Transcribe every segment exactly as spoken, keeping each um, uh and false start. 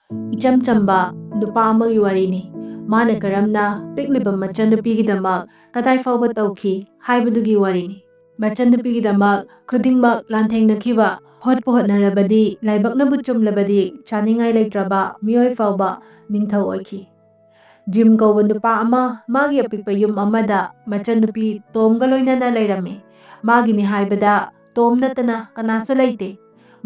ꯏꯆꯝ ꯆꯝꯕ ꯅꯨꯄꯥ ꯑꯃꯒꯤ ꯋꯥꯔꯤꯅꯤ꯫ ꯃꯥꯅ ꯀꯔꯝꯅ ꯄꯤꯛꯂꯤꯕ ꯃꯆꯟꯅꯨꯄꯤꯒꯤꯗꯃꯛ ꯀꯗꯥꯏ ꯐꯥꯎꯕ ꯇꯧꯈꯤ ꯍꯥꯏꯕꯗꯨꯒꯤ ꯋꯥꯔꯤꯅꯤ꯫ ꯃꯆꯟꯅꯨꯄꯤꯒꯤꯗꯃꯛ ꯈꯨꯗꯤꯡꯃꯛ ꯂꯥꯟꯊꯦꯡꯅꯈꯤꯕ, ꯍꯣꯠꯄꯨ ꯍꯣꯠꯅꯔꯕꯗꯤ, ꯂꯥꯏꯕꯛꯅꯕꯨ ꯆꯨꯝꯂꯕꯗꯤ, ꯆꯥꯅꯤꯡꯉꯥꯏ ꯂꯩꯇ꯭ꯔꯕ ꯃꯤꯑꯣꯏ ꯐꯥꯎꯕ ꯅꯤꯡꯊꯧ ꯑꯣꯏꯈꯤ꯫ ꯖꯤꯝ ꯀꯧꯕ ꯅꯨꯄꯥ ꯑꯃ ꯃꯥꯒꯤ ꯑꯄꯤꯛꯄ ꯌꯨꯝ ꯑꯃꯗ ꯃꯆꯟꯅꯨꯄꯤ ꯇꯣꯝꯒ ꯂꯣꯏꯅꯅ ꯂꯩꯔꯝꯃꯤ꯫ ꯃꯥꯒꯤꯅꯤ ꯍꯥꯏꯕꯗ ꯇꯣꯝ ꯅꯠꯇꯅ ꯀꯅꯥꯁꯨ ꯂꯩꯇꯦ꯫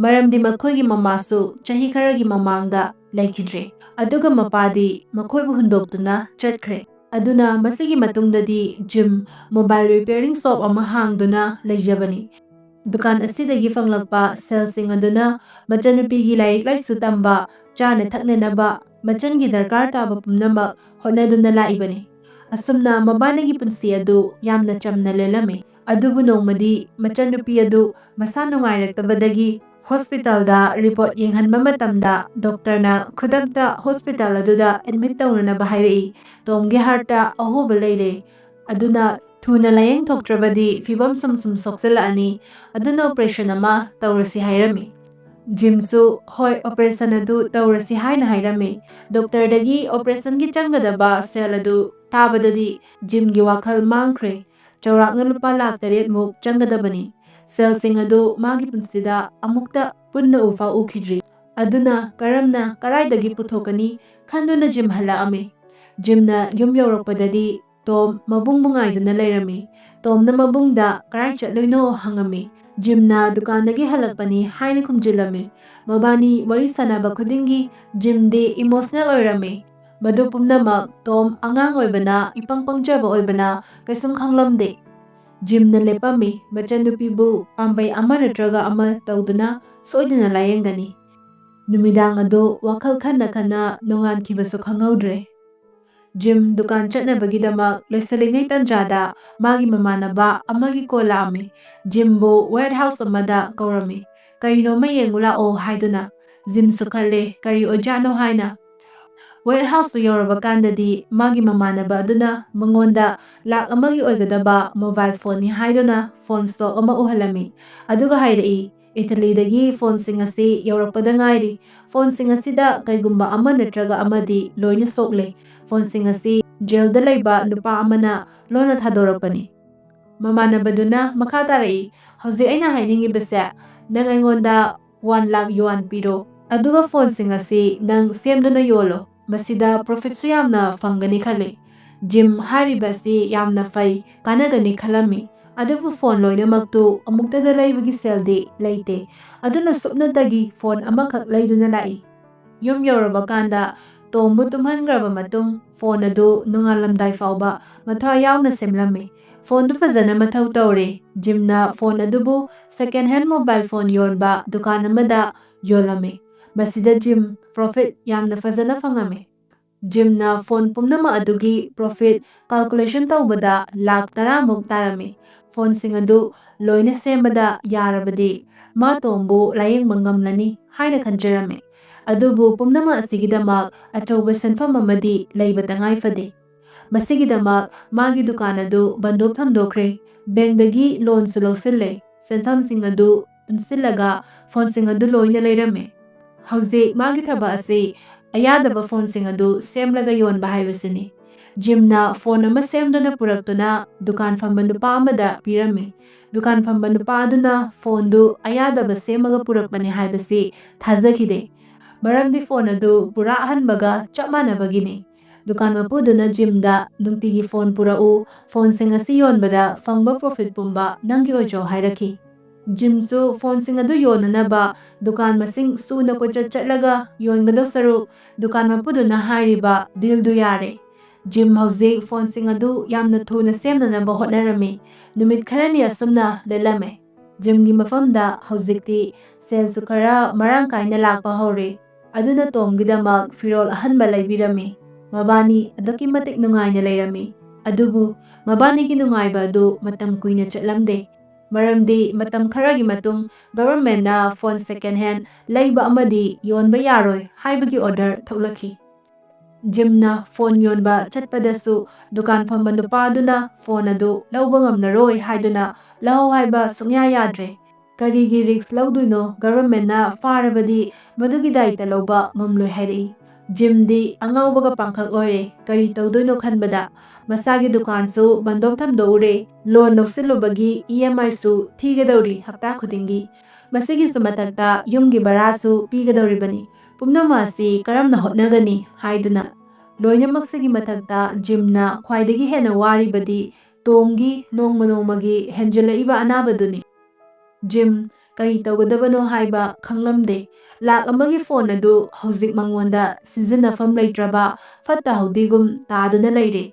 ꯃꯔꯝꯗꯤ ꯃꯈꯣꯏꯒꯤ ꯃꯃꯥꯁꯨ ꯆꯍꯤ ꯈꯔꯒꯤ ꯃꯃꯥꯡꯗ ꯂꯩꯈꯤꯗ꯭ꯔꯦ꯫ ꯑꯗꯨꯒ ꯃꯄꯥꯗꯤ ꯃꯈꯣꯏꯕꯨ ꯍꯨꯟꯗꯣꯛꯇꯨꯅ ꯆꯠꯈ꯭ꯔꯦ꯫ ꯑꯗꯨꯅ ꯃꯁꯤꯒꯤ ꯃꯇꯨꯡꯗꯗꯤ ꯖꯤꯝ mobile repairing shop ꯑꯃ ꯍꯥꯡꯗꯨꯅ ꯂꯩꯖꯕꯅꯤ꯫ ꯗꯨꯀꯥꯟ ꯑꯁꯤꯗꯒꯤ ꯐꯪꯂꯛꯄ ꯁꯦꯜꯁꯤꯡ ꯑꯗꯨꯅ ꯃꯆꯟꯅꯨꯄꯤꯒꯤ ꯂꯥꯏꯔꯤꯛ ꯂꯥꯏꯁꯨ ꯇꯝꯕ, ꯆꯥꯅ ꯊꯛꯅꯅꯕ, ꯃꯆꯟꯒꯤ ꯗꯔꯀꯥꯔ ꯇꯥꯕ ꯄꯨꯝꯅꯃꯛ ꯍꯣꯠꯅꯗꯨꯅ ꯂꯥꯛꯏꯕꯅꯤ꯫ ꯑꯁꯨꯝꯅ ꯃꯕꯥꯅꯤꯒꯤ ꯄꯨꯟꯁꯤ ꯑꯗꯨ ꯌꯥꯝꯅ ꯆꯝꯅ ꯂꯦꯜꯂꯝꯃꯤ꯫ ꯑꯗꯨꯕꯨ ꯅꯣꯡꯃꯗꯤ ꯃꯆꯟꯅꯨꯄꯤ ꯑꯗꯨ ꯃꯁꯥ ꯅꯨꯡꯉꯥꯏꯔꯛꯇꯕꯗꯒꯤ ꯍꯣꯁꯄꯤꯇꯥꯜꯗ ꯔꯤꯄꯣꯔꯠ ꯌꯦꯡꯍꯟꯕ ꯃꯇꯝꯗ ꯗꯣꯛꯇꯔꯅ ꯈꯨꯗꯛꯇ ꯍꯣꯁꯄꯤꯇꯥꯜ ꯑꯗꯨꯗ ꯑꯦꯗꯃꯤꯠ ꯇꯧꯅꯅꯕ ꯍꯥꯏꯔꯛꯏ꯫ ꯇꯣꯝꯒꯤ ꯍꯥꯔꯠꯇ ꯑꯍꯣꯕ ꯂꯩꯔꯦ꯫ ꯑꯗꯨꯅ ꯊꯨꯅ ꯂꯥꯌꯦꯡꯊꯣꯛꯇ꯭ꯔꯕꯗꯤ ꯐꯤꯕꯝ ꯁꯨꯝ ꯁꯨꯝ ꯁꯣꯛꯆꯜꯂꯛꯑꯅꯤ꯫ ꯑꯗꯨꯅ ꯑꯣꯄꯔꯦꯁꯟ ꯑꯃ ꯇꯧꯔꯁꯤ ꯍꯥꯏꯔꯝꯃꯤ꯫ ꯖꯤꯝꯁꯨ ꯍꯣꯏ, ꯑꯣꯄꯔꯦꯁꯟ ꯑꯗꯨ ꯇꯧꯔꯁꯤ ꯍꯥꯏꯅ ꯍꯥꯏꯔꯝꯃꯤ꯫ ꯗꯣꯛꯇꯔꯗꯒꯤ ꯑꯣꯄꯔꯦꯁꯟꯒꯤ ꯆꯪꯒꯗꯕ ꯁꯦꯜ ꯑꯗꯨ ꯇꯥꯕꯗꯗꯤ ꯖꯤꯝꯒꯤ ꯋꯥꯈꯜ ꯃꯥꯡꯈ꯭ꯔꯦ꯫ ꯆꯥꯎꯔꯥꯛꯅ ꯂꯨꯄꯥ ꯂꯥꯈ ꯇꯔꯦꯠ ꯃꯨꯛ ꯆꯪꯒꯗꯕꯅꯤ꯫ ꯁꯦꯜꯁꯤꯡ ꯑꯗꯨ ꯃꯥꯒꯤ ꯄꯨꯟꯁꯤꯗ ꯑꯃꯨꯛꯇ ꯄꯨꯟꯅ ꯎꯐꯥꯎ ꯎꯈꯤꯗ꯭ꯔꯤ꯫ ꯑꯗꯨꯅ ꯀꯔꯝꯅ ꯀꯔꯥꯏꯗꯒꯤ ꯄꯨꯊꯣꯛꯀꯅꯤ ꯈꯟꯗꯨꯅ ꯖꯤꯝ ꯍꯜꯂꯛꯑꯝꯃꯤ꯫ ꯖꯤꯝꯅ ꯌꯨꯝ ꯌꯧꯔꯛꯄꯗꯗꯤ ꯇꯣꯝ ꯃꯕꯨꯡꯕꯨ ꯉꯥꯏꯗꯨꯅ ꯂꯩꯔꯝꯃꯤ꯫ ꯇꯣꯝꯅ ꯃꯕꯨꯡꯗ ꯀꯔꯥꯏ ꯆꯠꯂꯨꯏꯅꯣ ꯍꯪꯉꯝꯃꯤ꯫ ꯖꯤꯝꯅ ꯗꯨꯀꯥꯟꯗꯒꯤ ꯍꯜꯂꯛꯄꯅꯤ ꯍꯥꯏꯅ ꯈꯨꯝꯖꯤꯜꯂꯝꯃꯤ꯫ ꯃꯕꯥꯅꯤ ꯋꯥꯔꯤ ꯁꯥꯟꯅꯕ ꯈꯨꯗꯤꯡꯒꯤ ꯖꯤꯝꯗꯤ ꯏꯃꯣꯁꯅꯦꯜ ꯑꯣꯏꯔꯝꯃꯤ꯫ ꯃꯗꯨ ꯄꯨꯝꯅꯃꯛ ꯇꯣꯝ ꯑꯉꯥꯡ ꯑꯣꯏꯕꯅ, ꯏꯄꯪ ꯄꯪꯖꯕ ꯑꯣꯏꯕꯅ ꯀꯩꯁꯨꯝ ꯈꯪꯂꯝꯗꯦ꯫ ꯖꯤꯝꯅ ꯂꯦꯞꯄꯝꯃꯤ꯫ ꯃꯆꯟꯅꯨꯄꯤꯕꯨ ꯄꯥꯝꯕꯩ ꯑꯃ ꯅꯠꯇ꯭ꯔꯒ ꯑꯃ ꯇꯧꯗꯨꯅ ꯁꯣꯏꯗꯅ ꯂꯥꯌꯦꯡꯒꯅꯤ꯫ ꯅꯨꯃꯤꯗꯥꯡ ꯑꯗꯨ ꯋꯥꯈꯜ ꯈꯟꯅ ꯈꯟꯅ ꯅꯣꯡꯉꯥꯟꯈꯤꯕꯁꯨ ꯈꯪꯍꯧꯗ꯭ꯔꯦ꯫ ꯖꯤꯝ ꯗꯨꯀꯥꯟ ꯆꯠꯅꯕꯒꯤꯗꯃꯛ ꯂꯣꯏꯁꯤꯜꯂꯤꯉꯩ ꯇꯟꯖꯥꯗ ꯃꯥꯒꯤ ꯃꯃꯥꯟꯅꯕ ꯑꯃꯒꯤ ꯀꯣꯜ ꯂꯥꯛꯑꯝꯃꯤ꯫ ꯖꯤꯝꯕꯨ ꯋꯦꯌꯔ ꯍꯥꯎꯁ ꯑꯃꯗ ꯀꯧꯔꯝꯃꯤ꯫ ꯀꯔꯤꯅꯣꯃ ꯌꯦꯡꯉꯨ ꯂꯥꯛꯑꯣ ꯍꯥꯏꯗꯨꯅ꯫ ꯖꯤꯝꯁꯨ ꯈꯜꯂꯦ ꯀꯔꯤ ꯑꯣꯏꯖꯥꯠꯅꯣ ꯍꯥꯏꯅ꯫ ꯋꯦꯌꯔ ꯍꯥꯎꯁꯇꯨ ꯌꯧꯔꯕ ꯀꯥꯟꯗꯗꯤ ꯃꯥꯒꯤ ꯃꯃꯥꯟꯅꯕ ꯑꯗꯨꯅ ꯃꯉꯣꯟꯗ ꯂꯥꯛ ꯑꯃꯒꯤ ꯑꯣꯏꯒꯗꯕ ꯃꯣꯕꯥꯏꯜ ꯐꯣꯟꯅꯤ ꯍꯥꯏꯗꯨꯅ ꯐꯣꯟ ꯁ꯭ꯇꯣꯛ ꯑꯃ ꯎꯍꯜꯂꯝꯃꯤ꯫ ꯑꯗꯨꯒ ꯍꯥꯏꯔꯛꯏ, ꯏꯇꯂꯤꯗꯒꯤ ꯐꯣꯟꯁꯤꯡ ꯑꯁꯤ ꯌꯧꯔꯛꯄꯗ ꯉꯥꯏꯔꯤ꯫ ꯐꯣꯟꯁꯤꯡ ꯑꯁꯤꯗ ꯀꯩꯒꯨꯝꯕ ꯑꯃ ꯅꯠꯇ꯭ꯔꯒ ꯑꯃꯗꯤ ꯂꯣꯏꯅ ꯁꯣꯛꯂꯦ꯫ ꯐꯣꯟꯁꯤꯡ ꯑꯁꯤ ꯖꯦꯜꯗ ꯂꯩꯕ ꯅꯨꯄꯥ ꯑꯃꯅ ꯂꯣꯟꯅ ꯊꯥꯗꯣꯔꯛꯄꯅꯤ꯫ ꯃꯃꯥꯟꯅꯕꯗꯨꯅ ꯃꯈꯥ ꯇꯥꯔꯛꯏ, "ꯍꯧꯖꯤꯛ ꯑꯩꯅ ꯍꯥꯏꯅꯤꯡꯉꯤꯕꯁꯦ, ꯅꯪ ꯑꯩꯉꯣꯟꯗ ꯋꯥꯟ ꯂꯥꯈ ꯌꯨꯑꯥꯟ ꯄꯤꯔꯣ, ꯑꯗꯨꯒ ꯐꯣꯟꯁꯤꯡ ꯑꯁꯤ ꯅꯪ ꯁꯦꯝꯗꯨꯅ ꯌꯣꯜꯂꯣ꯫ ꯃꯁꯤꯗ ꯄ꯭ꯔꯣꯐꯤꯠꯁꯨ ꯌꯥꯝꯅ ꯐꯪꯒꯅꯤ ꯈꯜꯂꯤ꯫" ꯖꯤꯝ ꯍꯥꯏꯔꯤꯕ ꯑꯁꯤ ꯌꯥꯝꯅ ꯐꯩ, ꯀꯥꯟꯅꯒꯅꯤ ꯈꯜꯂꯝꯃꯤ꯫ ꯑꯗꯨꯕꯨ ꯐꯣꯟ ꯂꯣꯏꯅꯃꯛꯇꯨ ꯑꯃꯨꯛꯇꯗ ꯂꯩꯕꯒꯤ ꯁꯦꯜꯗꯤ ꯂꯩꯇꯦ꯫ ꯑꯗꯨꯅ ꯁꯨꯞꯅꯇꯒꯤ ꯐꯣꯟ ꯑꯃꯈꯛ ꯂꯩꯗꯨꯅ ꯂꯥꯛꯏ꯫ ꯌꯨꯝ ꯌꯧꯔꯕ ꯀꯥꯟꯗ ꯇꯣꯝꯕꯨ ꯇꯨꯝꯍꯟꯈ꯭ꯔꯕ ꯃꯇꯨꯡ ꯐꯣꯟ ꯑꯗꯨ ꯅꯣꯡꯉꯥꯜꯂꯝꯗꯥꯏ ꯐꯥꯎꯕ ꯃꯊ꯭ꯋꯥꯏ ꯌꯥꯎꯅ ꯁꯦꯝꯂꯝꯃꯤ꯫ ꯐꯣꯟꯗꯨ ꯐꯖꯅ ꯃꯊꯧ ꯇꯧꯔꯦ꯫ ꯖꯤꯝꯅ ꯐꯣꯟ ꯑꯗꯨꯕꯨ ꯁꯦꯀꯦꯟ ꯍꯦꯟ ꯃꯣꯕꯥꯏꯜ ꯐꯣꯟ ꯌꯣꯟꯕ ꯗꯨꯀꯥꯟ ꯑꯃꯗ ꯌꯣꯜꯂꯝꯃꯤ꯫ ꯃꯁꯤꯗ ꯖꯤꯝ ꯄ꯭ꯔꯣꯐꯤꯠ ꯌꯥꯝꯅ ꯐꯖꯅ ꯐꯪꯉꯝꯃꯤ꯫ ꯖꯤꯝꯅ ꯐꯣꯟ ꯄꯨꯝꯅꯃꯛ ꯑꯗꯨꯒꯤ ꯄ꯭ꯔꯣꯐꯤꯠ ꯀꯥꯜꯀꯨꯂꯦꯁꯟ ꯇꯧꯕꯗ ꯂꯥꯈ ꯇꯔꯥꯃꯨꯛ ꯇꯥꯔꯝꯃꯤ꯫ ꯐꯣꯟꯁꯤꯡ ꯑꯗꯨ ꯂꯣꯏꯅ ꯁꯦꯝꯕꯗ ꯌꯥꯔꯕꯗꯤ ꯃꯥ ꯇꯣꯝꯕꯨ ꯂꯥꯌꯦꯡꯕ ꯉꯝꯂꯅꯤ ꯍꯥꯏꯅ ꯈꯟꯖꯔꯝꯃꯤ꯫ ꯑꯗꯨꯕꯨ ꯄꯨꯝꯅꯃꯛ ꯑꯁꯤꯒꯤꯗꯃꯛ ꯑꯆꯧꯕ ꯁꯦꯟꯐꯝ ꯑꯃꯗꯤ ꯂꯩꯕ ꯇꯉꯥꯏ ꯐꯗꯦ꯫ ꯃꯁꯤꯒꯤꯗꯃꯛ ꯃꯥꯒꯤ ꯗꯨꯀꯥꯟ ꯑꯗꯨ ꯕꯟꯗꯣꯛ ꯊꯝꯗꯣꯛꯈ꯭ꯔꯦ꯫ ꯕꯦꯡꯗꯒꯤ ꯂꯣꯟꯁꯨ ꯂꯧꯁꯤꯜꯂꯦ꯫ ꯁꯦꯟꯐꯝꯁꯤꯡ ꯑꯗꯨ ꯄꯨꯟꯁꯤꯜꯂꯒ ꯐꯣꯟꯁꯤꯡ ꯑꯗꯨ ꯂꯣꯏꯅ ꯂꯩꯔꯝꯃꯦ꯫ ꯍꯧꯖꯤꯛ ꯃꯥꯒꯤ ꯊꯕꯛ ꯑꯁꯤ ꯑꯌꯥꯗꯕ ꯐꯣꯟꯁꯤꯡ ꯑꯗꯨ ꯁꯦꯝꯂꯒ ꯌꯣꯟꯕ ꯍꯥꯏꯕꯁꯤꯅꯤ꯫ ꯖꯤꯝꯅ ꯐꯣꯟ ꯑꯃ ꯁꯦꯝꯗꯨꯅ ꯄꯨꯔꯛꯇꯨꯅ ꯗꯨꯀꯥꯟ ꯐꯝꯕ ꯅꯨꯄꯥ ꯑꯃꯗ ꯄꯤꯔꯝꯃꯤ꯫ ꯗꯨꯀꯥꯟ ꯐꯝꯕ ꯅꯨꯄꯥ ꯑꯗꯨꯅ ꯐꯣꯟꯗꯨ ꯑꯌꯥꯗꯕ ꯁꯦꯝꯃꯒ ꯄꯨꯔꯛꯄꯅꯤ ꯍꯥꯏꯕꯁꯤ ꯊꯥꯖꯈꯤꯗꯦ, ꯃꯔꯝꯗꯤ ꯐꯣꯟ ꯑꯗꯨ ꯄꯨꯔꯥ ꯑꯍꯟꯕꯒ ꯆꯞ ꯃꯥꯟꯅꯕꯒꯤꯅꯤ꯫ ꯗꯨꯀꯥꯟ ꯃꯄꯨꯗꯨꯅ ꯖꯤꯝꯗ, "ꯅꯨꯡꯇꯤꯒꯤ ꯐꯣꯟ ꯄꯨꯔꯛꯎ, ꯐꯣꯟꯁꯤꯡ ꯑꯁꯤ ꯌꯣꯟꯕꯗ ꯐꯪꯕ ꯄ꯭ꯔꯣꯐꯤꯠ ꯄꯨꯝꯕ ꯅꯪꯒꯤ ꯑꯣꯏꯖꯧ" ꯍꯥꯏꯔꯛꯈꯤ꯫ ꯖꯤꯝꯁꯨ ꯐꯣꯟꯁꯤꯡ ꯑꯗꯨ ꯌꯣꯟꯅꯅꯕ ꯗꯨꯀꯥꯟ ꯃꯁꯤꯡ ꯁꯨꯅ ꯀꯣꯏꯆꯠ ꯆꯠꯂꯒ ꯌꯣꯟꯒꯗꯧ ꯁꯔꯨꯛ ꯗꯨꯀꯥꯟ ꯃꯄꯨꯗꯨꯅ ꯍꯥꯏꯔꯤꯕ ꯗꯤꯜꯗꯨ ꯌꯥꯔꯦ꯫ ꯖꯤꯝ ꯍꯧꯖꯤꯛ ꯐꯣꯟꯁꯤꯡ ꯑꯗꯨ ꯌꯥꯝꯅ ꯊꯨꯅ ꯁꯦꯝꯅꯅꯕ ꯍꯣꯠꯅꯔꯝꯃꯤ꯫ ꯅꯨꯃꯤꯠ ꯈꯔꯅꯤ ꯑꯁꯨꯝꯅ ꯂꯦꯜꯂꯝꯃꯦ꯫ ꯖꯤꯝꯒꯤ ꯃꯐꯝꯗ ꯍꯧꯖꯤꯛꯇꯤ ꯁꯦꯜꯁꯨ ꯈꯔ ꯃꯔꯥꯡ ꯀꯥꯏꯅ ꯂꯥꯛꯄ ꯍꯧꯔꯦ꯫ ꯑꯗꯨꯅ ꯇꯣꯝꯒꯤꯗꯃꯛ ꯐꯤꯔꯣꯜ ꯑꯍꯟꯕ ꯂꯩꯕꯤꯔꯝꯃꯤ꯫ ꯃꯕꯥꯅꯤ ꯑꯗꯨꯛꯀꯤ ꯃꯇꯤꯛ ꯅꯨꯡꯉꯥꯏꯅ ꯂꯩꯔꯝꯃꯤ꯫ ꯑꯗꯨꯕꯨ ꯃꯕꯥꯅꯤꯒꯤ ꯅꯨꯡꯉꯥꯏꯕ ꯑꯗꯨ ꯃꯇꯝ ꯀꯨꯏꯅ ꯆꯠꯂꯝꯗꯦ꯫ ꯃꯔꯝꯗꯤ ꯃꯇꯝ ꯈꯔꯒꯤ ꯃꯇꯨꯡ ꯒꯚꯔꯟꯃꯦꯟꯠꯅ ꯐꯣꯟ ꯁꯦꯀꯦꯟ ꯍꯦꯟ ꯂꯩꯕ ꯑꯃꯗꯤ ꯌꯣꯟꯕ ꯌꯥꯔꯣꯏ ꯍꯥꯏꯕꯒꯤ ꯑꯣꯔꯗꯔ ꯊꯣꯛꯂꯛꯈꯤ꯫ ꯖꯤꯝꯅ ꯐꯣꯟ ꯌꯣꯟꯕ ꯆꯠꯄꯗꯁꯨ ꯗꯨꯀꯥꯟ ꯐꯝꯕ ꯅꯨꯄꯥꯗꯨꯅ ꯐꯣꯟ ꯑꯗꯨ ꯂꯧꯕ ꯉꯝꯂꯔꯣꯏ ꯍꯥꯏꯗꯨꯅ ꯂꯧꯍꯧ ꯍꯥꯏꯕ ꯁꯨꯡꯌꯥ ꯌꯥꯗ꯭ꯔꯦ꯫ ꯀꯔꯤꯒꯤ ꯔꯤꯛꯁ ꯂꯧꯗꯣꯏꯅꯣ? ꯒꯚꯔꯟꯃꯦꯟꯅ ꯐꯥꯔꯕꯗꯤ ꯃꯗꯨꯒꯤ ꯗꯥꯏꯇ ꯂꯧꯕ ꯉꯝꯂꯣꯏ ꯍꯥꯏꯔꯛꯏ꯫ ꯖꯤꯝꯗꯤ ꯑꯉꯥꯎꯕꯒ ꯄꯥꯡꯈꯛ ꯑꯣꯏꯔꯦ꯫ ꯀꯔꯤ ꯇꯧꯗꯣꯏꯅꯣ ꯈꯟꯕꯗ ꯃꯁꯥꯒꯤ ꯗꯨꯀꯥꯟꯁꯨ ꯕꯟꯗꯣꯞ ꯊꯝꯗꯣꯛꯎꯔꯦ꯫ ꯂꯣꯟ ꯂꯧꯁꯤꯜꯂꯨꯕꯒꯤ ꯏ ꯑꯦꯝ ꯑꯥꯏꯁꯨ ꯊꯤꯒꯗꯧꯔꯤ ꯍꯞꯇꯥ ꯈꯨꯗꯤꯡꯒꯤ꯫ ꯃꯁꯤꯒꯤꯁꯨ ꯃꯊꯛꯇ ꯌꯨꯝꯒꯤ ꯚꯔꯥꯁꯨ ꯄꯤꯒꯗꯧꯔꯤꯕꯅꯤ꯫ ꯄꯨꯝꯅꯃꯛ ꯑꯁꯤ ꯀꯔꯝꯅ ꯍꯣꯠꯅꯒꯅꯤ ꯍꯥꯏꯗꯨꯅ꯫ ꯂꯣꯏꯅꯃꯛꯁꯤꯒꯤ ꯃꯊꯛꯇ ꯖꯤꯝꯅ ꯈ꯭ꯋꯥꯏꯗꯒꯤ ꯍꯦꯟꯅ ꯋꯥꯔꯤꯕꯗꯤ ꯇꯣꯝꯒꯤ ꯅꯣꯡꯃ ꯅꯣꯡꯃꯒꯤ ꯍꯦꯟꯖꯤꯜꯂꯛꯏꯕ ꯑꯅꯥꯕꯗꯨꯅꯤ꯫ ꯖꯤꯝ ꯀꯔꯤ ꯇꯧꯒꯗꯕꯅꯣ ꯍꯥꯏꯕ ꯈꯪꯂꯝꯗꯦ꯫ ꯂꯥꯛ ꯑꯃꯒꯤ ꯐꯣꯟ ꯑꯗꯨ ꯍꯧꯖꯤꯛ ꯃꯉꯣꯟꯗ ꯁꯤꯖꯤꯟꯅꯐꯝ ꯂꯩꯇ꯭ꯔꯕ ꯐꯠꯇ ꯍꯥꯎꯗꯤꯒꯨꯝ ꯇꯥꯗꯨꯅ ꯂꯩꯔꯦ꯫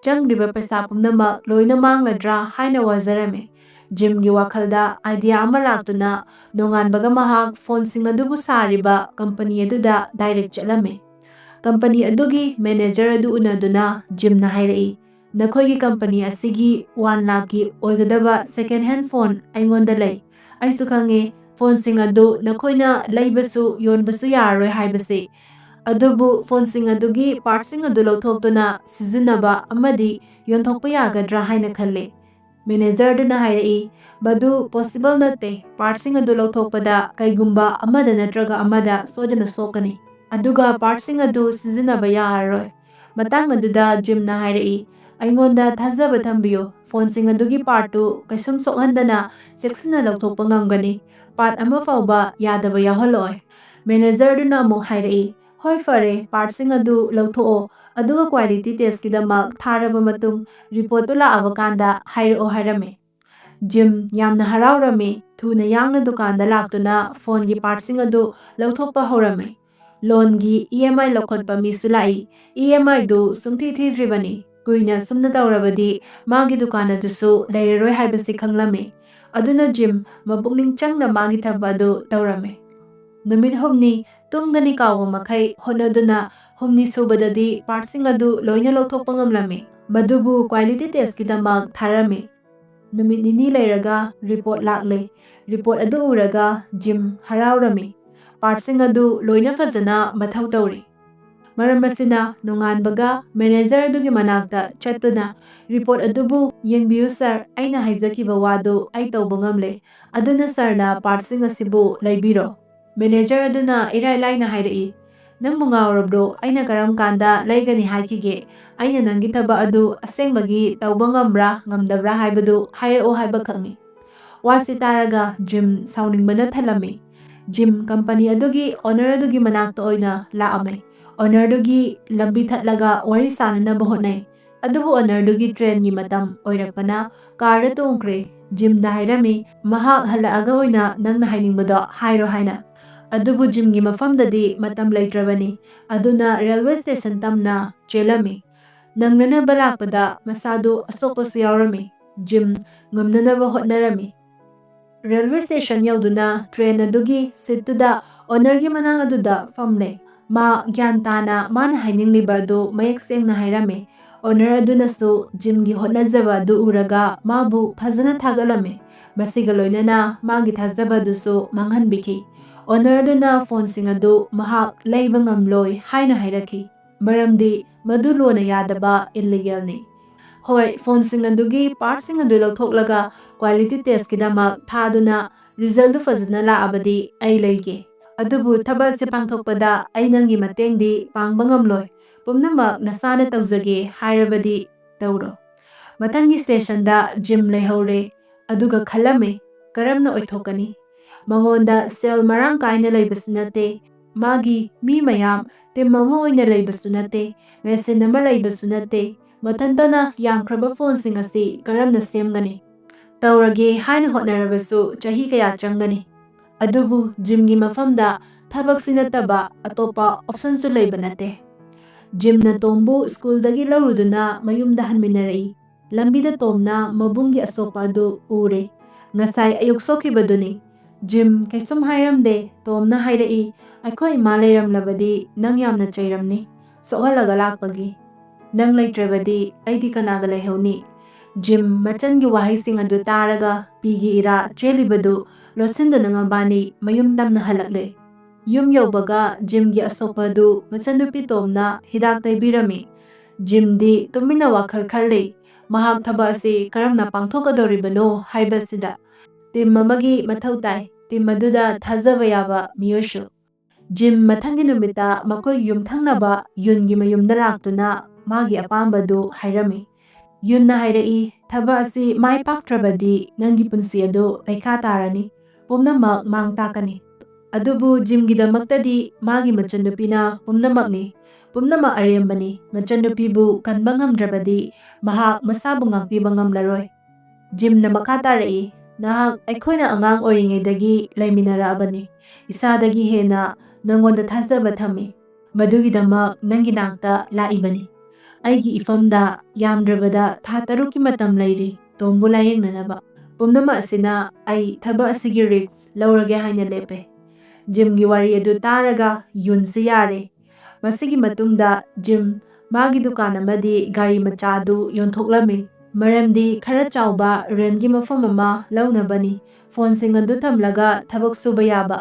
ꯆꯪꯂꯤꯕ ꯄꯩꯁꯥ ꯄꯨꯝꯅꯃꯛ ꯂꯣꯏꯅ ꯃꯥꯡꯂꯗ꯭ꯔꯥ ꯍꯥꯏꯅ ꯋꯥꯖꯔꯝꯃꯤ꯫ ꯖꯤꯝꯒꯤ ꯋꯥꯈꯜꯗ ꯑꯥꯏꯗꯤꯌꯥ ꯑꯃ ꯂꯥꯛꯇꯨꯅ ꯅꯣꯡꯉꯥꯟꯕꯒ ꯃꯍꯥꯛ ꯐꯣꯟꯁꯤꯡ ꯑꯗꯨꯕꯨ ꯁꯥꯔꯤꯕ ꯀꯝꯄꯅꯤ ꯑꯗꯨꯗ ꯗꯥꯏꯔꯦꯛ ꯆꯠꯂꯝꯃꯤ꯫ ꯀꯝꯄꯅꯤ ꯑꯗꯨꯒꯤ ꯃꯦꯅꯦꯖꯔ ꯑꯗꯨ ꯎꯅꯗꯨꯅ ꯖꯤꯝꯅ ꯍꯥꯏꯔꯛꯏ, "ꯅꯈꯣꯏꯒꯤ ꯀꯝꯄꯅꯤ ꯑꯁꯤꯒꯤ ꯋꯥꯟ ꯂꯥꯈꯀꯤ ꯑꯣꯏꯒꯗꯕ ꯁꯦꯀꯦꯟ ꯍꯦꯟ ꯐꯣꯟ ꯑꯩꯉꯣꯟꯗ ꯂꯩ꯫ ꯑꯩꯁꯨ ꯈꯪꯉꯦ, ꯐꯣꯟꯁꯤꯡ ꯑꯗꯨ ꯅꯈꯣꯏꯅ ꯂꯩꯕꯁꯨ ꯌꯣꯟꯕꯁꯨ ꯌꯥꯔꯔꯣꯏ ꯍꯥꯏꯕꯁꯤ꯫ ꯑꯗꯨꯕꯨ ꯐꯣꯟꯁꯤꯡ ꯑꯗꯨꯒꯤ ꯄꯥꯔꯠꯁꯤꯡ ꯑꯗꯨ ꯂꯧꯊꯣꯛꯇꯨꯅ ꯁꯤꯖꯤꯟꯅꯕ ꯑꯃꯗꯤ ꯌꯣꯟꯊꯣꯛꯄ ꯌꯥꯒꯗ꯭ꯔꯥ ꯍꯥꯏꯅ ꯈꯜꯂꯤ꯫" ꯃꯦꯅꯦꯖꯔꯗꯨꯅ ꯍꯥꯏꯔꯛꯏ, "ꯃꯗꯨ ꯄꯣꯁꯤꯕꯜ ꯅꯠꯇꯦ꯫ ꯄꯥꯔꯠꯁꯤꯡ ꯑꯗꯨ ꯂꯧꯊꯣꯛꯄꯗ ꯀꯩꯒꯨꯝꯕ ꯑꯃꯗ ꯅꯠꯇ꯭ꯔꯒ ꯑꯃꯗ ꯁꯣꯏꯗꯅ ꯁꯣꯛꯀꯅꯤ꯫ ꯑꯗꯨꯒ ꯄꯥꯔꯠꯁꯤꯡ ꯑꯗꯨ ꯁꯤꯖꯤꯟꯅꯕ ꯌꯥꯔꯔꯣꯏ꯫" ꯃꯇꯥꯡ ꯑꯗꯨꯗ ꯖꯤꯝꯅ ꯍꯥꯏꯔꯛꯏ, "ꯑꯩꯉꯣꯟꯗ ꯊꯥꯖꯕ ꯊꯝꯕꯤꯌꯨ꯫ ꯐꯣꯟꯁꯤꯡ ꯑꯗꯨꯒꯤ ꯄꯥꯔꯠꯇꯨ ꯀꯩꯁꯨꯝ ꯁꯣꯛꯍꯟꯗꯅ ꯆꯦꯛꯁꯤꯟꯅ ꯂꯧꯊꯣꯛꯄ ꯉꯝꯒꯅꯤ꯫ ꯄꯥꯔꯠ ꯑꯃ ꯐꯥꯎꯕ ꯌꯥꯗꯕ ꯌꯥꯎꯍꯜꯂꯣꯏ꯫" ꯃꯦꯅꯦꯖꯔꯗꯨꯅ ꯑꯃꯨꯛ ꯍꯥꯏꯔꯛꯏ, "ꯍꯣꯏ, ꯐꯔꯦ, ꯄꯥꯔꯠꯁꯤꯡ ꯑꯗꯨ ꯂꯧꯊꯣꯛꯑꯣ, ꯑꯗꯨꯒ ꯀ꯭ꯋꯥꯂꯤꯇꯤ ꯇꯦꯁꯀꯤꯗꯃꯛ ꯊꯥꯔꯕ ꯃꯇꯨꯡ ꯔꯤꯄꯣꯔꯠꯇꯨ ꯂꯥꯛꯑꯕ ꯀꯥꯟꯗ ꯍꯥꯏꯔꯛꯑꯣ" ꯍꯥꯏꯔꯝꯃꯤ꯫ ꯖꯤꯝ ꯌꯥꯝꯅ ꯍꯔꯥꯎꯔꯝꯃꯤ꯫ ꯊꯨꯅ ꯌꯥꯡꯅ ꯗꯨꯀꯥꯟꯗ ꯂꯥꯛꯇꯨꯅ ꯐꯣꯟꯒꯤ ꯄꯥꯔꯠꯁꯤꯡ ꯑꯗꯨ ꯂꯧꯊꯣꯛꯄ ꯍꯧꯔꯝꯃꯤ꯫ ꯂꯣꯟꯒꯤ ꯏ ꯑꯦꯝ ꯑꯥꯏ ꯂꯧꯈꯠꯄ ꯃꯤꯁꯨ ꯂꯥꯛꯏ꯫ ꯏ ꯑꯦꯝ ꯑꯥꯏꯗꯨ ꯁꯨꯡꯊꯤ ꯊꯤꯗ꯭ꯔꯤꯕꯅꯤ꯫ ꯀꯨꯏꯅ ꯁꯨꯝꯅ ꯇꯧꯔꯕꯗꯤ ꯃꯥꯒꯤ ꯗꯨꯀꯥꯟ ꯑꯗꯨꯁꯨ ꯂꯩꯔꯔꯣꯏ ꯍꯥꯏꯕꯁꯤ ꯈꯪꯂꯝꯃꯤ꯫ ꯑꯗꯨꯅ ꯖꯤꯝ ꯃꯄꯨꯛꯅꯤꯡ ꯆꯪꯅ ꯃꯥꯒꯤ ꯊꯕꯛ ꯑꯗꯨ ꯇꯧꯔꯝꯃꯤ꯫ ꯅꯨꯃꯤꯠ ꯍꯨꯝꯅꯤ ꯇꯨꯝꯒꯅꯤ ꯀꯥꯎꯕ ꯃꯈꯩ ꯍꯣꯠꯅꯗꯨꯅ ꯍꯨꯝꯅꯤ ꯁꯨꯕꯗꯗꯤ ꯄꯥꯔꯠꯁꯤꯡ ꯑꯗꯨ ꯂꯣꯏꯅ ꯂꯧꯊꯣꯛꯄ ꯉꯝꯂꯝꯃꯤ꯫ ꯃꯗꯨꯕꯨ ꯀ꯭ꯋꯥꯂꯤꯇꯤ ꯇꯦꯁꯀꯤꯗꯃꯛ ꯊꯥꯔꯝꯃꯤ꯫ ꯅꯨꯃꯤꯠ ꯅꯤꯅꯤ ꯂꯩꯔꯒ ꯔꯤꯄꯣꯔꯠ ꯂꯥꯛꯂꯦ꯫ ꯔꯤꯄꯣꯔꯠ ꯑꯗꯨ ꯎꯔꯒ ꯖꯤꯝ ꯍꯔꯥꯎꯔꯝꯃꯤ꯫ ꯄꯥꯔꯠꯁꯤꯡ ꯑꯗꯨ ꯂꯣꯏꯅ ꯐꯖꯅ ꯃꯊꯧ ꯇꯧꯔꯤ꯫ ꯃꯔꯝ ꯑꯁꯤꯅ ꯅꯣꯡꯉꯥꯟꯕꯒ ꯃꯦꯅꯦꯖꯔ ꯑꯗꯨꯒꯤ ꯃꯅꯥꯛꯇ ꯆꯠꯇꯨꯅ, "ꯔꯤꯄꯣꯔꯠ ꯑꯗꯨꯕꯨ ꯌꯦꯡꯕꯤꯌꯨ ꯁꯥꯔ, ꯑꯩꯅ ꯍꯥꯏꯖꯈꯤꯕ ꯋꯥꯗꯨ ꯑꯩ ꯇꯧꯕ ꯉꯝꯂꯦ, ꯑꯗꯨꯅ ꯁꯥꯔꯅ ꯄꯥꯔꯠꯁꯤꯡ ꯑꯁꯤꯕꯨ ꯂꯩꯕꯤꯔꯣ"꯫ ꯃꯦꯅꯦꯖꯔ ꯑꯗꯨꯅ ꯏꯔꯥꯏ ꯂꯥꯏꯅ ꯍꯥꯏꯔꯛꯏ, "ꯅꯪꯕꯨ ꯉꯥꯎꯔꯕ꯭ꯔꯣ? ꯑꯩꯅ ꯀꯔꯝ ꯀꯥꯟꯗ ꯂꯩꯒꯅꯤ ꯍꯥꯏꯈꯤꯒꯦ? ꯑꯩꯅ ꯅꯪꯒꯤ ꯊꯕꯛ ꯑꯗꯨ ꯑꯁꯦꯡꯕꯒꯤ ꯇꯧꯕ ꯉꯝꯕ꯭ꯔꯥ ꯉꯝꯗꯕ꯭ꯔꯥ ꯍꯥꯏꯕꯗꯨ ꯍꯥꯏꯔꯛꯑꯣ ꯍꯥꯏꯕꯈꯛꯅꯤ"꯫ ꯋꯥꯁꯤ ꯇꯥꯔꯒ ꯖꯤꯝ ꯁꯥꯎꯅꯤꯡꯕꯅ ꯊꯜꯂꯝꯃꯤ꯫ ꯖꯤꯝ ꯀꯝꯄꯅꯤ ꯑꯗꯨꯒꯤ ꯑꯣꯅꯔ ꯑꯗꯨꯒꯤ ꯃꯅꯥꯛꯇ ꯑꯣꯏꯅ ꯂꯥꯛꯑꯝꯃꯤ꯫ ꯑꯣꯅꯔꯗꯨꯒꯤ ꯂꯝꯕꯤ ꯊꯠꯂꯒ ꯋꯥꯔꯤ ꯁꯥꯅꯅꯕ ꯍꯣꯠꯅꯩ꯫ ꯑꯗꯨꯕꯨ ꯑꯣꯅꯔꯗꯨꯒꯤ ꯇ꯭ꯔꯦꯟꯒꯤ ꯃꯇꯝ ꯑꯣꯏꯔꯛꯄꯅ ꯀꯥꯔꯗ ꯇꯣꯡꯈ꯭ꯔꯦ꯫ ꯖꯤꯝꯗ ꯍꯥꯏꯔꯝꯃꯤ, "ꯃꯍꯥꯛ ꯍꯜꯂꯛꯑꯒ ꯑꯣꯏꯅ ꯅꯪꯅ ꯍꯥꯏꯅꯤꯡꯕꯗꯣ ꯍꯥꯏꯔꯣ" ꯍꯥꯏꯅ꯫ ꯑꯗꯨꯕꯨ ꯖꯤꯝꯒꯤ ꯃꯐꯝꯗꯗꯤ ꯃꯇꯝ ꯂꯩꯇ꯭ꯔꯕꯅꯤ꯫ ꯑꯗꯨꯅ ꯔꯦꯜꯋꯦ ꯁ꯭ꯇꯦꯁꯟ ꯇꯝꯅ ꯆꯦꯜꯂꯝꯃꯤ꯫ ꯅꯪꯅꯅꯕ ꯂꯥꯛꯄꯗ ꯃꯁꯥꯗꯨ ꯑꯁꯣꯛꯄꯁꯨ ꯌꯥꯎꯔꯝꯃꯤ꯫ ꯖꯤꯝ ꯉꯝꯅꯅꯕ ꯍꯣꯠꯅꯔꯝꯃꯤ꯫ ꯔꯦꯜꯋꯦ ꯁ꯭ꯇꯦꯁꯟ ꯌꯧꯗꯨꯅ ꯇ꯭ꯔꯦꯟ ꯑꯗꯨꯒꯤ ꯁꯤꯠꯇꯨꯗ ꯑꯣꯅꯔꯒꯤ ꯃꯅꯥꯛ ꯑꯗꯨꯗ ꯐꯝꯂꯦ꯫ ꯃꯥ ꯒ꯭ꯌꯥꯟ ꯇꯥꯅ ꯃꯥꯅ ꯍꯥꯏꯅꯤꯡꯂꯤꯕ ꯑꯗꯨ ꯃꯌꯦꯛ ꯁꯦꯡꯅ ꯍꯥꯏꯔꯝꯃꯤ꯫ ꯑꯣꯅꯔ ꯑꯗꯨꯅꯁꯨ ꯖꯤꯝꯒꯤ ꯍꯣꯠꯅꯖꯕ ꯑꯗꯨ ꯎꯔꯒ ꯃꯥꯕꯨ ꯐꯖꯅ ꯊꯥꯒꯠꯂꯝꯃꯤ꯫ ꯃꯁꯤꯒ ꯂꯣꯏꯅꯅ ꯃꯥꯒꯤ ꯊꯥꯖꯕ ꯑꯗꯨꯁꯨ ꯃꯥꯡꯍꯟꯕꯤꯈꯤ꯫ ꯑꯣꯅꯔ ꯑꯗꯨꯅ ꯐꯣꯟꯁꯤꯡ ꯑꯗꯨ ꯃꯍꯥꯛ ꯂꯩꯕ ꯉꯝꯂꯣꯏ ꯍꯥꯏꯅ ꯍꯥꯏꯔꯛꯈꯤ, ꯃꯔꯝꯗꯤ ꯃꯗꯨ ꯂꯣꯅ ꯌꯥꯗꯕ ꯏꯜꯂꯤꯒꯦꯜꯅꯤ꯫ ꯍꯣꯏ, ꯐꯣꯟꯁꯤꯡ ꯑꯗꯨꯒꯤ ꯄꯥꯔꯠꯁꯤꯡ ꯑꯗꯨ ꯂꯧꯊꯣꯛꯂꯒ ꯀ꯭ꯋꯥꯂꯤꯇꯤ ꯇꯦꯁꯀꯤꯗꯃꯛ ꯊꯥꯗꯨꯅ ꯔꯤꯖꯜꯗꯨ ꯐꯖꯅ ꯂꯥꯛꯑꯕꯗꯤ ꯑꯩ ꯂꯩꯒꯦ꯫ ꯑꯗꯨꯕꯨ ꯊꯕꯛ ꯑꯁꯤ ꯄꯥꯡꯊꯣꯛꯄꯗ ꯑꯩ ꯅꯪꯒꯤ ꯃꯇꯦꯡꯗꯤ ꯄꯥꯡꯕ ꯉꯝꯂꯣꯏ꯫ ꯄꯨꯝꯅꯃꯛ ꯅꯁꯥꯅ ꯇꯧꯖꯒꯦ ꯍꯥꯏꯔꯕꯗꯤ ꯇꯧꯔꯣ꯫ ꯃꯊꯪꯒꯤ ꯁ꯭ꯇꯦꯁꯟꯗ ꯖꯤꯝ ꯂꯩꯍꯧꯔꯦ꯫ ꯑꯗꯨꯒ ꯈꯜꯂꯝꯃꯤ, "ꯀꯔꯝꯅ ꯑꯣꯏꯊꯣꯛꯀꯅꯤ?" ꯃꯉꯣꯟꯗ ꯁꯦꯜ ꯃꯔꯥꯡ ꯀꯥꯏꯅ ꯂꯩꯕꯁꯨ ꯅꯠꯇꯦ꯫ ꯃꯥꯒꯤ ꯃꯤ ꯃꯌꯥꯝ, ꯇꯤꯝ ꯑꯃ ꯑꯣꯏꯅ ꯂꯩꯕꯁꯨ ꯅꯠꯇꯦ꯫ ꯃꯦꯁꯤꯟ ꯑꯃ ꯂꯩꯕꯁꯨ ꯅꯠꯇꯦ꯫ ꯃꯊꯟꯇꯅ ꯌꯥꯝꯈ꯭ꯔꯕ ꯐꯣꯟꯁꯤꯡ ꯑꯁꯤ ꯀꯔꯝꯅ ꯁꯦꯝꯒꯅꯤ? ꯇꯧꯔꯒꯦ ꯍꯥꯏꯅ ꯍꯣꯠꯅꯔꯕꯁꯨ ꯆꯍꯤ ꯀꯌꯥ ꯆꯪꯒꯅꯤ꯫ ꯑꯗꯨꯕꯨ ꯖꯤꯝꯒꯤ ꯃꯐꯝꯗ ꯊꯕꯛꯁꯤ ꯅꯠꯇꯕ ꯑꯇꯣꯞꯄ ꯑꯣꯞꯁꯟꯁꯨ ꯂꯩꯕ ꯅꯠꯇꯦ꯫ ꯖꯤꯝꯅ ꯇꯣꯝꯕꯨ ꯁ꯭ꯀꯨꯜꯗꯒꯤ ꯂꯧꯔꯨꯗꯨꯅ ꯃꯌꯨꯝꯗ ꯍꯟꯃꯤꯟꯅꯔꯛꯏ꯫ ꯂꯝꯕꯤꯗ ꯇꯣꯝꯅ ꯃꯕꯨꯡꯒꯤ ꯑꯁꯣꯛꯄ ꯑꯗꯨ ꯎꯔꯦ꯫ "ꯉꯁꯥꯏ ꯑꯌꯨꯛ ꯁꯣꯛꯈꯤꯕꯗꯨꯅꯤ꯫ ꯖꯤꯝ ꯀꯩꯁꯨꯝ ꯍꯥꯏꯔꯝꯗꯦ꯫ ꯇꯣꯝꯅ ꯍꯥꯏꯔꯛꯏ, 'ꯑꯩꯈꯣꯏ ꯏꯃꯥ ꯂꯩꯔꯝꯂꯕꯗꯤ ꯅꯪ ꯌꯥꯝꯅ ꯆꯩꯔꯝꯅꯤ꯫ ꯁꯣꯛꯍꯜꯂꯒ ꯂꯥꯛꯄꯒꯤ꯫ ꯅꯪ ꯂꯩꯇ꯭ꯔꯕꯗꯤ ꯑꯩꯗꯤ ꯀꯅꯥꯒ ꯂꯩꯍꯧꯅꯤ?'" ꯖꯤꯝ ꯃꯆꯟꯒꯤ ꯋꯥꯍꯩꯁꯤꯡ ꯑꯗꯨ ꯇꯥꯔꯒ ꯄꯤꯒꯤ ꯏꯔꯥ ꯆꯦꯜꯂꯤꯕꯗꯨ ꯂꯣꯠꯁꯤꯟꯗꯨꯅ ꯃꯕꯥꯅꯤ ꯃꯌꯨꯝ ꯇꯝꯅ ꯍꯜꯂꯛꯂꯦ꯫ ꯌꯨꯝ ꯌꯧꯕꯒ ꯖꯤꯝꯒꯤ ꯑꯁꯣꯛꯄ ꯑꯗꯨ ꯃꯆꯟꯅꯨꯄꯤ ꯇꯣꯝꯅ ꯍꯤꯗꯥꯛ ꯇꯩꯕꯤꯔꯝꯃꯤ꯫ ꯖꯤꯝꯗꯤ ꯇꯨꯃꯤꯟꯅ ꯋꯥꯈꯜ ꯈꯜꯂꯤ꯫ ꯃꯍꯥꯛ ꯊꯕꯛ ꯑꯁꯤ ꯀꯔꯝꯅ ꯄꯥꯡꯊꯣꯛꯀꯗꯧꯔꯤꯕꯅꯣ ꯍꯥꯏꯕꯁꯤꯗ꯫ ꯇꯤꯝ ꯑꯃꯒꯤ ꯃꯊꯧ ꯇꯥꯏ, ꯇꯤꯝ ꯑꯗꯨꯗ ꯊꯥꯖꯕ ꯌꯥꯕ ꯃꯤꯑꯣꯏꯁꯨ꯫ ꯖꯤꯝ ꯃꯊꯪꯒꯤ ꯅꯨꯃꯤꯠꯇ ꯃꯈꯣꯏꯒꯤ ꯌꯨꯝꯊꯪꯅꯕ ꯌꯨꯟꯒꯤ ꯃꯌꯨꯝꯗ ꯂꯥꯛꯇꯨꯅ ꯃꯥꯒꯤ ꯑꯄꯥꯝꯕꯗꯨ ꯍꯥꯏꯔꯝꯃꯤ꯫ ꯌꯨꯟꯅ ꯍꯥꯏꯔꯛꯏ, "ꯊꯕꯛ ꯑꯁꯤ ꯃꯥꯏ ꯄꯥꯛꯇ꯭ꯔꯕꯗꯤ ꯅꯪꯒꯤ ꯄꯨꯟꯁꯤ ꯑꯗꯨ ꯂꯩꯈꯥ ꯇꯥꯔꯅꯤ, ꯄꯨꯝꯅꯃꯛ ꯃꯥꯡ ꯇꯥꯛꯀꯅꯤ꯫ ꯑꯗꯨꯕꯨ ꯖꯤꯝꯒꯤꯗꯃꯛꯇꯗꯤ ꯃꯥꯒꯤ ꯃꯆꯟꯅꯨꯄꯤꯅ ꯄꯨꯝꯅꯃꯛꯅꯤ꯫ ꯄꯨꯝꯅꯃꯛ ꯑꯔꯦꯝꯕꯅꯤ꯫ ꯃꯆꯟꯅꯨꯄꯤꯕꯨ ꯀꯟꯕ ꯉꯝꯗ꯭ꯔꯕꯗꯤ ꯃꯍꯥꯛ ꯃꯁꯥꯕꯨ ꯉꯥꯛꯄꯤꯕ ꯉꯝꯂꯔꯣꯏ꯫" ꯖꯤꯝꯅ ꯃꯈꯥ ꯇꯥꯔꯛꯏ, "ꯅꯍꯥꯛ ꯑꯩꯈꯣꯏꯅ ꯑꯉꯥꯡ ꯑꯣꯏꯔꯤꯉꯩꯗꯒꯤ ꯂꯩꯃꯤꯟꯅꯔꯛꯑꯕꯅꯤ꯫ ꯏꯁꯥꯗꯒꯤ ꯍꯦꯟꯅ ꯅꯉꯣꯟꯗ ꯊꯥꯖꯕ ꯊꯝꯃꯤ꯫ ꯃꯗꯨꯒꯤꯗꯃꯛ ꯅꯪꯒꯤ ꯅꯥꯛꯇ ꯂꯥꯛꯏꯕꯅꯤ꯫ ꯑꯩꯒꯤ ꯏꯐꯝꯗ ꯌꯥꯝꯗ꯭ꯔꯕꯗ ꯊꯥ ꯇꯔꯨꯛꯀꯤ ꯃꯇꯝ ꯂꯩꯔꯤ ꯇꯣꯝꯕꯨ ꯂꯥꯌꯦꯡꯅꯅꯕ꯫ ꯄꯨꯝꯅꯃꯛ ꯑꯁꯤꯅ ꯑꯩ ꯊꯕꯛ ꯑꯁꯤꯒꯤ ꯔꯤꯁ꯭ꯛ ꯂꯧꯔꯒꯦ ꯍꯥꯏꯅ ꯂꯦꯞꯄꯦ꯫" ꯖꯤꯝꯒꯤ ꯋꯥꯔꯤ ꯑꯗꯨ ꯇꯥꯔꯒ ꯌꯨꯟꯁꯨ ꯌꯥꯔꯦ꯫ ꯃꯁꯤꯒꯤ ꯃꯇꯨꯡꯗ ꯖꯤꯝ ꯃꯥꯒꯤ ꯗꯨꯀꯥꯟ ꯑꯃꯗꯤ ꯒꯥꯔꯤ ꯃꯆꯥ ꯑꯗꯨ ꯌꯣꯟꯊꯣꯛꯂꯝꯃꯤ, ꯃꯔꯝꯗꯤ ꯈꯔ ꯆꯥꯎꯕ ꯔꯦꯟꯠꯀꯤ ꯃꯐꯝ ꯑꯃ ꯂꯧꯅꯕꯅꯤ꯫ ꯐꯣꯟꯁꯤꯡ ꯑꯗꯨ ꯊꯝꯂꯒ ꯊꯕꯛ ꯁꯨꯕ ꯌꯥꯕ꯫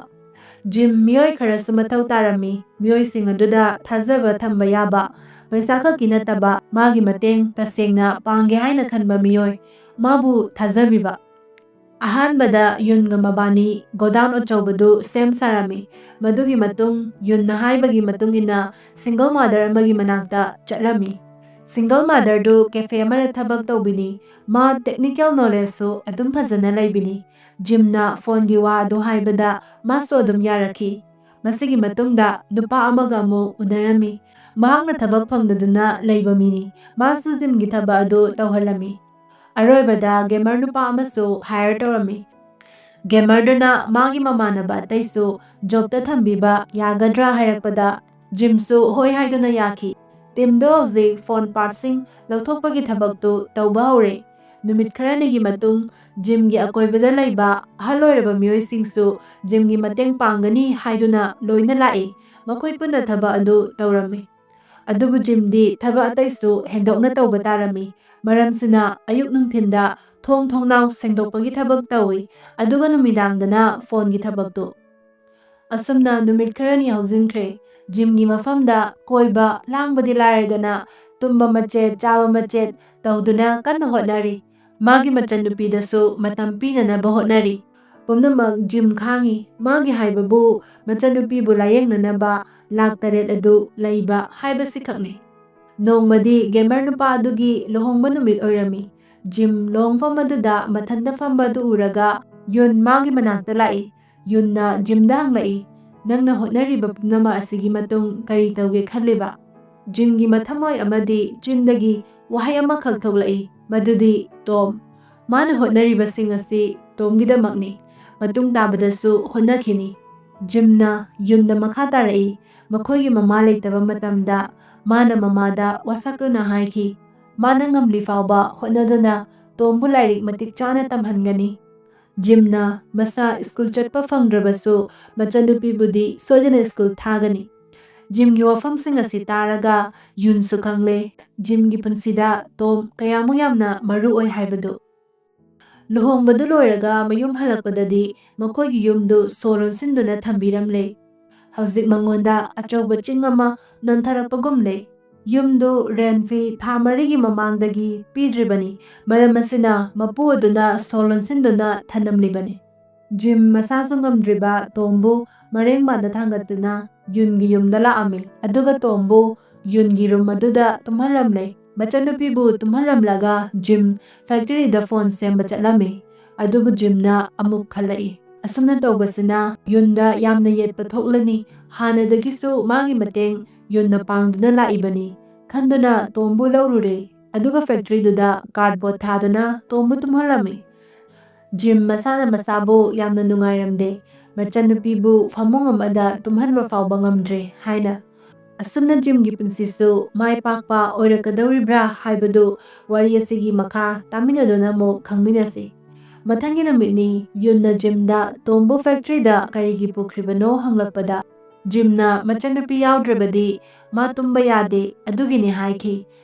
ꯖꯤꯝ ꯃꯤꯑꯣꯏ ꯈꯔꯁꯨ ꯃꯊꯧ ꯇꯥꯔꯝꯃꯤ, ꯃꯤꯑꯣꯏꯁꯤꯡ ꯑꯗꯨꯗ ꯊꯥꯖꯕ ꯊꯝꯕ ꯌꯥꯕ, ꯄꯩꯁꯥ ꯈꯛꯀꯤ ꯅꯠꯇꯕ ꯃꯥꯒꯤ ꯃꯇꯦꯡ ꯇꯁꯦꯡꯅ ꯄꯥꯡꯒꯦ ꯍꯥꯏꯅ ꯈꯟꯕ ꯃꯤꯑꯣꯏ, ꯃꯥꯕꯨ ꯊꯥꯖꯕꯤꯕ꯫ ꯑꯍꯥꯟꯕꯗ ꯌꯨꯟꯒ ꯃꯕꯥꯅꯤ ꯒꯣꯗꯥꯎꯟ ꯑꯆꯧꯕꯗꯨ ꯁꯦꯝ ꯁꯥꯔꯝꯃꯤ꯫ ꯃꯗꯨꯒꯤ ꯃꯇꯨꯡ ꯌꯨꯟꯅ ꯍꯥꯏꯕꯒꯤ ꯃꯇꯨꯡ ꯏꯟꯅ ꯁꯤꯡꯒꯜ ꯃꯥꯗꯔ ꯑꯃꯒꯤ ꯃꯅꯥꯛꯇ ꯆꯠꯂꯝꯃꯤ꯫ ꯁꯤꯡꯒꯜ ꯃꯥꯗꯔꯗꯨ ꯀꯦꯐꯦ ꯑꯃꯗ ꯊꯕꯛ ꯇꯧꯕꯤꯅꯤ꯫ ꯃꯥ ꯇꯦꯛꯅꯤꯀꯦꯜ ꯅꯣꯂꯦꯖꯁꯨ ꯑꯗꯨꯝ ꯐꯖꯅ ꯂꯩꯕꯤꯅꯤ꯫ ꯖꯤꯝꯅ ꯐꯣꯟꯒꯤ ꯋꯥ ꯑꯗꯨ ꯍꯥꯏꯕꯗ ꯃꯥꯁꯨ ꯑꯗꯨꯝ ꯌꯥꯔꯛꯈꯤ꯫ ꯃꯁꯤꯒꯤ ꯃꯇꯨꯡꯗ ꯅꯨꯄꯥ ꯑꯃꯒ ꯑꯃꯨꯛ ꯎꯅꯔꯝꯃꯤ꯫ ꯃꯍꯥꯛꯅ ꯊꯕꯛ ꯐꯪꯗꯗꯨꯅ ꯂꯩꯕ ꯃꯤꯅꯤ꯫ ꯃꯥꯁꯨ ꯖꯤꯝꯒꯤ ꯊꯕꯛ ꯑꯗꯨ ꯇꯧꯍꯜꯂꯝꯃꯤ꯫ ꯑꯔꯣꯏꯕꯗ ꯒꯦꯃꯔ ꯅꯨꯄꯥ ꯑꯃꯁꯨ ꯍꯥꯏꯌꯔ ꯇꯧꯔꯝꯃꯤ꯫ ꯒꯦꯃꯔꯗꯨꯅ ꯃꯥꯒꯤ ꯃꯃꯥꯟꯅꯕ ꯑꯇꯩꯁꯨ ꯖꯣꯕꯇ ꯊꯝꯕꯤꯕ ꯌꯥꯒꯗ꯭ꯔꯥ ꯍꯥꯏꯔꯛꯄꯗ ꯖꯤꯝꯁꯨ ꯍꯣꯏ ꯍꯥꯏꯗꯨꯅ ꯌꯥꯈꯤ꯫ ꯇꯤꯝꯗꯣ ꯍꯧꯖꯤꯛ ꯐꯣꯟ ꯄꯥꯔꯠꯁꯤꯡ ꯂꯧꯊꯣꯛꯄꯒꯤ ꯊꯕꯛꯇꯨ ꯇꯧꯕ ꯍꯧꯔꯦ꯫ ꯅꯨꯃꯤꯠ ꯈꯔꯅꯤꯒꯤ ꯃꯇꯨꯡ ꯖꯤꯝꯒꯤ ꯑꯀꯣꯏꯕꯗ ꯂꯩꯕ ꯑꯍꯜ ꯑꯣꯏꯔꯕ ꯃꯤꯑꯣꯏꯁꯤꯡꯁꯨ ꯖꯤꯝꯒꯤ ꯃꯇꯦꯡ ꯄꯥꯡꯒꯅꯤ ꯍꯥꯏꯗꯨꯅ ꯂꯣꯏꯅ ꯂꯥꯛꯏ꯫ ꯃꯈꯣꯏ ꯄꯨꯟꯅ ꯊꯕꯛ ꯑꯗꯨ ꯇꯧꯔꯝꯃꯤ꯫ ꯑꯗꯨꯕꯨ ꯖꯤꯝꯗꯤ ꯊꯕꯛ ꯑꯇꯩꯁꯨ ꯍꯦꯟꯗꯣꯛꯅ ꯇꯧꯕ ꯇꯥꯔꯝꯃꯤ꯫ ꯃꯔꯝꯁꯤꯅ ꯑꯌꯨꯛ ꯅꯨꯡꯊꯤꯟꯗ ꯊꯣꯡ ꯊꯣꯡꯅꯥꯎ ꯁꯦꯡꯗꯣꯛꯄꯒꯤ ꯊꯕꯛ ꯇꯧꯏ, ꯑꯗꯨꯒ ꯅꯨꯃꯤꯗꯥꯡꯗꯅ ꯐꯣꯟꯒꯤ ꯊꯕꯛꯇꯨ꯫ ꯑꯁꯨꯝꯅ ꯅꯨꯃꯤꯠ ꯈꯔꯅꯤ ꯍꯧꯖꯤꯟꯈ꯭ꯔꯦ꯫ ꯖꯤꯝꯒꯤ ꯃꯐꯝꯗ ꯀꯣꯏꯕ ꯂꯥꯡꯕꯗꯤ ꯂꯥꯏꯔꯗꯅ, ꯇꯨꯝꯕ ꯃꯆꯦꯠ, ꯆꯥꯕ ꯃꯆꯦꯠ ꯇꯧꯗꯨꯅ ꯀꯟꯅ ꯍꯣꯠꯅꯔꯤ꯫ ꯃꯥꯒꯤ ꯃꯆꯟꯅꯨꯄꯤꯗꯁꯨ ꯃꯇꯝ ꯄꯤꯅꯅꯕ ꯍꯣꯠꯅꯔꯤ꯫ ꯄꯨꯝꯅꯃꯛ ꯖꯤꯝ ꯈꯥꯡꯉꯤ꯫ ꯃꯥꯒꯤ ꯍꯥꯏꯕꯕꯨ ꯃꯆꯟꯅꯨꯄꯤꯕꯨ ꯂꯥꯌꯦꯡꯅꯅꯕ ꯂꯥꯛ ꯇꯔꯦꯠ ꯑꯗꯨ ꯂꯩꯕ ꯍꯥꯏꯕꯁꯤꯈꯛꯅꯤ꯫ ꯅꯣꯡꯃꯗꯤ ꯒꯦꯃꯔ ꯅꯨꯄꯥ ꯑꯗꯨꯒꯤ ꯂꯨꯍꯣꯡꯕ ꯅꯨꯃꯤꯠ ꯑꯣꯏꯔꯝꯃꯤ꯫ ꯖꯤꯝ ꯂꯨꯍꯣꯡꯐꯝ ꯑꯗꯨꯗ ꯃꯊꯟꯇ ꯐꯝꯕ ꯑꯗꯨ ꯎꯔꯒ ꯌꯨꯟ ꯃꯥꯒꯤ ꯃꯅꯥꯛꯇ ꯂꯥꯛꯏ꯫ ꯌꯨꯟꯅ ꯖꯤꯝꯗ ꯍꯪꯂꯛꯏ, "ꯅꯪꯅ ꯍꯣꯠꯅꯔꯤꯕ ꯄꯨꯝꯅꯃꯛ ꯑꯁꯤꯒꯤ ꯃꯇꯨꯡ ꯀꯔꯤ ꯇꯧꯒꯦ ꯈꯜꯂꯤꯕ?" ꯖꯤꯝꯒꯤ ꯃꯊꯃꯣꯏ ꯑꯃꯗꯤ ꯆꯤꯟꯗꯒꯤ ꯋꯥꯍꯩ ꯑꯃꯈꯛ ꯊꯣꯛꯂꯛꯏ, ꯃꯗꯨꯗꯤ "ꯇꯣꯝ"꯫ ꯃꯥꯅ ꯍꯣꯠꯅꯔꯤꯕꯁꯤꯡ ꯑꯁꯤ ꯇꯣꯝꯒꯤꯗꯃꯛꯅꯤ꯫ ꯃꯇꯨꯡ ꯇꯥꯕꯗꯁꯨ ꯍꯣꯠꯅꯈꯤꯅꯤ꯫ ꯖꯤꯝꯅ ꯌꯨꯟꯗ ꯃꯈꯥ ꯇꯥꯔꯛꯏ, ꯃꯈꯣꯏꯒꯤ ꯃꯃꯥ ꯂꯩꯇꯕ ꯃꯇꯝꯗ ꯃꯥꯅ ꯃꯃꯥꯗ ꯋꯥꯁꯛꯇꯨꯅ ꯍꯥꯏꯈꯤ, ꯃꯥꯅ ꯉꯝꯂꯤ ꯐꯥꯎꯕ ꯍꯣꯠꯅꯗꯨꯅ ꯇꯣꯝꯕꯨ ꯂꯥꯏꯔꯤꯛ ꯃꯇꯤꯛ ꯆꯥꯅ ꯇꯝꯍꯟꯒꯅꯤ꯫ ꯖꯤꯝꯅ ꯃꯁꯥ ꯁ꯭ꯀꯨꯜ ꯆꯠꯄ ꯐꯪꯗ꯭ꯔꯕꯁꯨ ꯃꯆꯟꯅꯨꯄꯤꯕꯨꯗꯤ ꯁꯣꯏꯗꯅ ꯁ꯭ꯀꯨꯜ ꯊꯥꯒꯅꯤ꯫ ꯖꯤꯝꯒꯤ ꯋꯥꯐꯝꯁꯤꯡ ꯑꯁꯤ ꯇꯥꯔꯒ ꯌꯨꯟꯁꯨ ꯈꯪꯂꯦ, ꯖꯤꯝꯒꯤ ꯄꯨꯟꯁꯤꯗ ꯇꯣꯝ ꯀꯌꯥꯃꯨꯛ ꯌꯥꯝꯅ ꯃꯔꯨ ꯑꯣꯏ ꯍꯥꯏꯕꯗꯨ꯫ ꯂꯨꯍꯣꯡꯕꯗꯨ ꯂꯣꯏꯔꯒ ꯃꯌꯨꯝ ꯍꯜꯂꯛꯄꯗꯗꯤ ꯃꯈꯣꯏꯒꯤ ꯌꯨꯝꯗꯨ ꯁꯣ ꯂꯣꯟꯁꯤꯟꯗꯨꯅ ꯊꯝꯕꯤꯔꯝꯂꯦ꯫ ꯍꯧꯖꯤꯛ ꯃꯉꯣꯟꯗ ꯑꯆꯧꯕ ꯆꯤꯡ ꯑꯃ ꯅꯣꯟꯊꯔꯛꯄꯒꯨꯝꯂꯦ꯫ ꯌꯨꯝꯗꯨ ꯔꯦꯟ ꯐꯤ ꯊꯥ ꯃꯔꯤꯒꯤ ꯃꯃꯥꯡꯗꯒꯤ ꯄꯤꯗ꯭ꯔꯤꯕꯅꯤ꯫ ꯃꯔꯝ ꯑꯁꯤꯅ ꯃꯄꯨ ꯑꯗꯨꯅ ꯁꯣ ꯂꯣꯟꯁꯤꯟꯗꯨꯅ ꯊꯅꯝꯂꯤꯕꯅꯤ꯫ ꯖꯤꯝ ꯃꯁꯥꯁꯨ ꯉꯝꯗ꯭ꯔꯤꯕ ꯇꯣꯝꯕꯨ ꯃꯔꯦꯡ ꯃꯥꯟꯗ ꯊꯥꯡꯒꯠꯇꯨꯅ ꯌꯨꯟꯒꯤ ꯌꯨꯝꯗ ꯂꯥꯛꯑꯝꯃꯤ꯫ ꯑꯗꯨꯒ ꯇꯣꯝꯕꯨ ꯌꯨꯟꯒꯤ ꯔꯨꯝ ꯑꯗꯨꯗ ꯇꯨꯝꯍꯜꯂꯝꯂꯦ꯫ ꯃꯆꯟꯅꯨꯄꯤꯕꯨ ꯇꯨꯝꯍꯜꯂꯝꯂꯒ ꯖꯤꯝ ꯐꯦꯛꯇꯔꯤꯗ ꯐꯣꯟ ꯁꯦꯝꯕ ꯆꯠꯂꯝꯃꯤ꯫ ꯑꯗꯨꯕꯨ ꯖꯤꯝꯅ ꯑꯃꯨꯛ ꯈꯜꯂꯛꯏ, "ꯑꯁꯨꯝꯅ ꯇꯧꯕꯁꯤꯅ ꯌꯨꯟꯗ ꯌꯥꯝꯅ ꯌꯦꯠꯄ ꯊꯣꯛꯂꯅꯤ꯫ ꯍꯥꯟꯅꯗꯒꯤꯁꯨ ꯃꯥꯒꯤ ꯃꯇꯦꯡ ꯌꯨꯟꯅ ꯄꯥꯡꯗꯨꯅ ꯂꯥꯛꯏꯕꯅꯤ" ꯈꯟꯗꯨꯅ ꯇꯣꯝꯕꯨ ꯂꯧꯔꯨꯔꯦ꯫ ꯑꯗꯨꯒ ꯐꯦꯛꯇꯔꯤꯗꯨꯗ ꯀꯥꯔꯗꯕꯣꯔꯗ ꯊꯥꯗꯨꯅ ꯇꯣꯝꯕꯨ ꯇꯨꯝꯍꯜꯂꯝꯃꯤ꯫ ꯖꯤꯝ ꯃꯁꯥꯅ ꯃꯁꯥꯕꯨ ꯌꯥꯝꯅ ꯅꯨꯡꯉꯥꯏꯔꯝꯗꯦ꯫ ꯃꯆꯟꯅꯨꯄꯤꯕꯨ ꯐꯃꯨꯡ ꯑꯃꯗ ꯇꯨꯝꯍꯟꯕ ꯐꯥꯎꯕ ꯉꯝꯗ꯭ꯔꯦ ꯍꯥꯏꯅ꯫ ꯑꯁꯨꯝꯅ ꯖꯤꯝꯒꯤ ꯄꯨꯟꯁꯤꯁꯨ ꯃꯥꯏ ꯄꯥꯛꯄ ꯑꯣꯏꯔꯛꯀꯗꯧꯔꯤꯕ꯭ꯔꯥ ꯍꯥꯏꯕꯗꯨ ꯋꯥꯔꯤ ꯑꯁꯤꯒꯤ ꯃꯈꯥ ꯇꯥꯃꯤꯟꯅꯗꯨꯅ ꯑꯃꯨꯛ ꯈꯪꯃꯤꯟꯅꯁꯤ꯫ ꯃꯊꯪꯒꯤ ꯅꯨꯃꯤꯠꯅꯤ꯫ ꯌꯨꯟꯅ ꯖꯤꯝꯗ ꯇꯣꯝꯕꯨ ꯐꯦꯛꯇꯔꯤꯗ ꯀꯔꯤꯒꯤ ꯄꯨꯈ꯭ꯔꯤꯕꯅꯣ ꯍꯪꯂꯛꯄꯗ, ꯖꯤꯝꯅ ꯃꯆꯟꯅꯨꯄꯤ ꯌꯥꯎꯗ꯭ꯔꯕꯗꯤ ꯃꯥ ꯇꯨꯝꯕ ꯌꯥꯗꯦ, ꯑꯗꯨꯒꯤꯅꯤ ꯍꯥꯏꯈꯤ꯫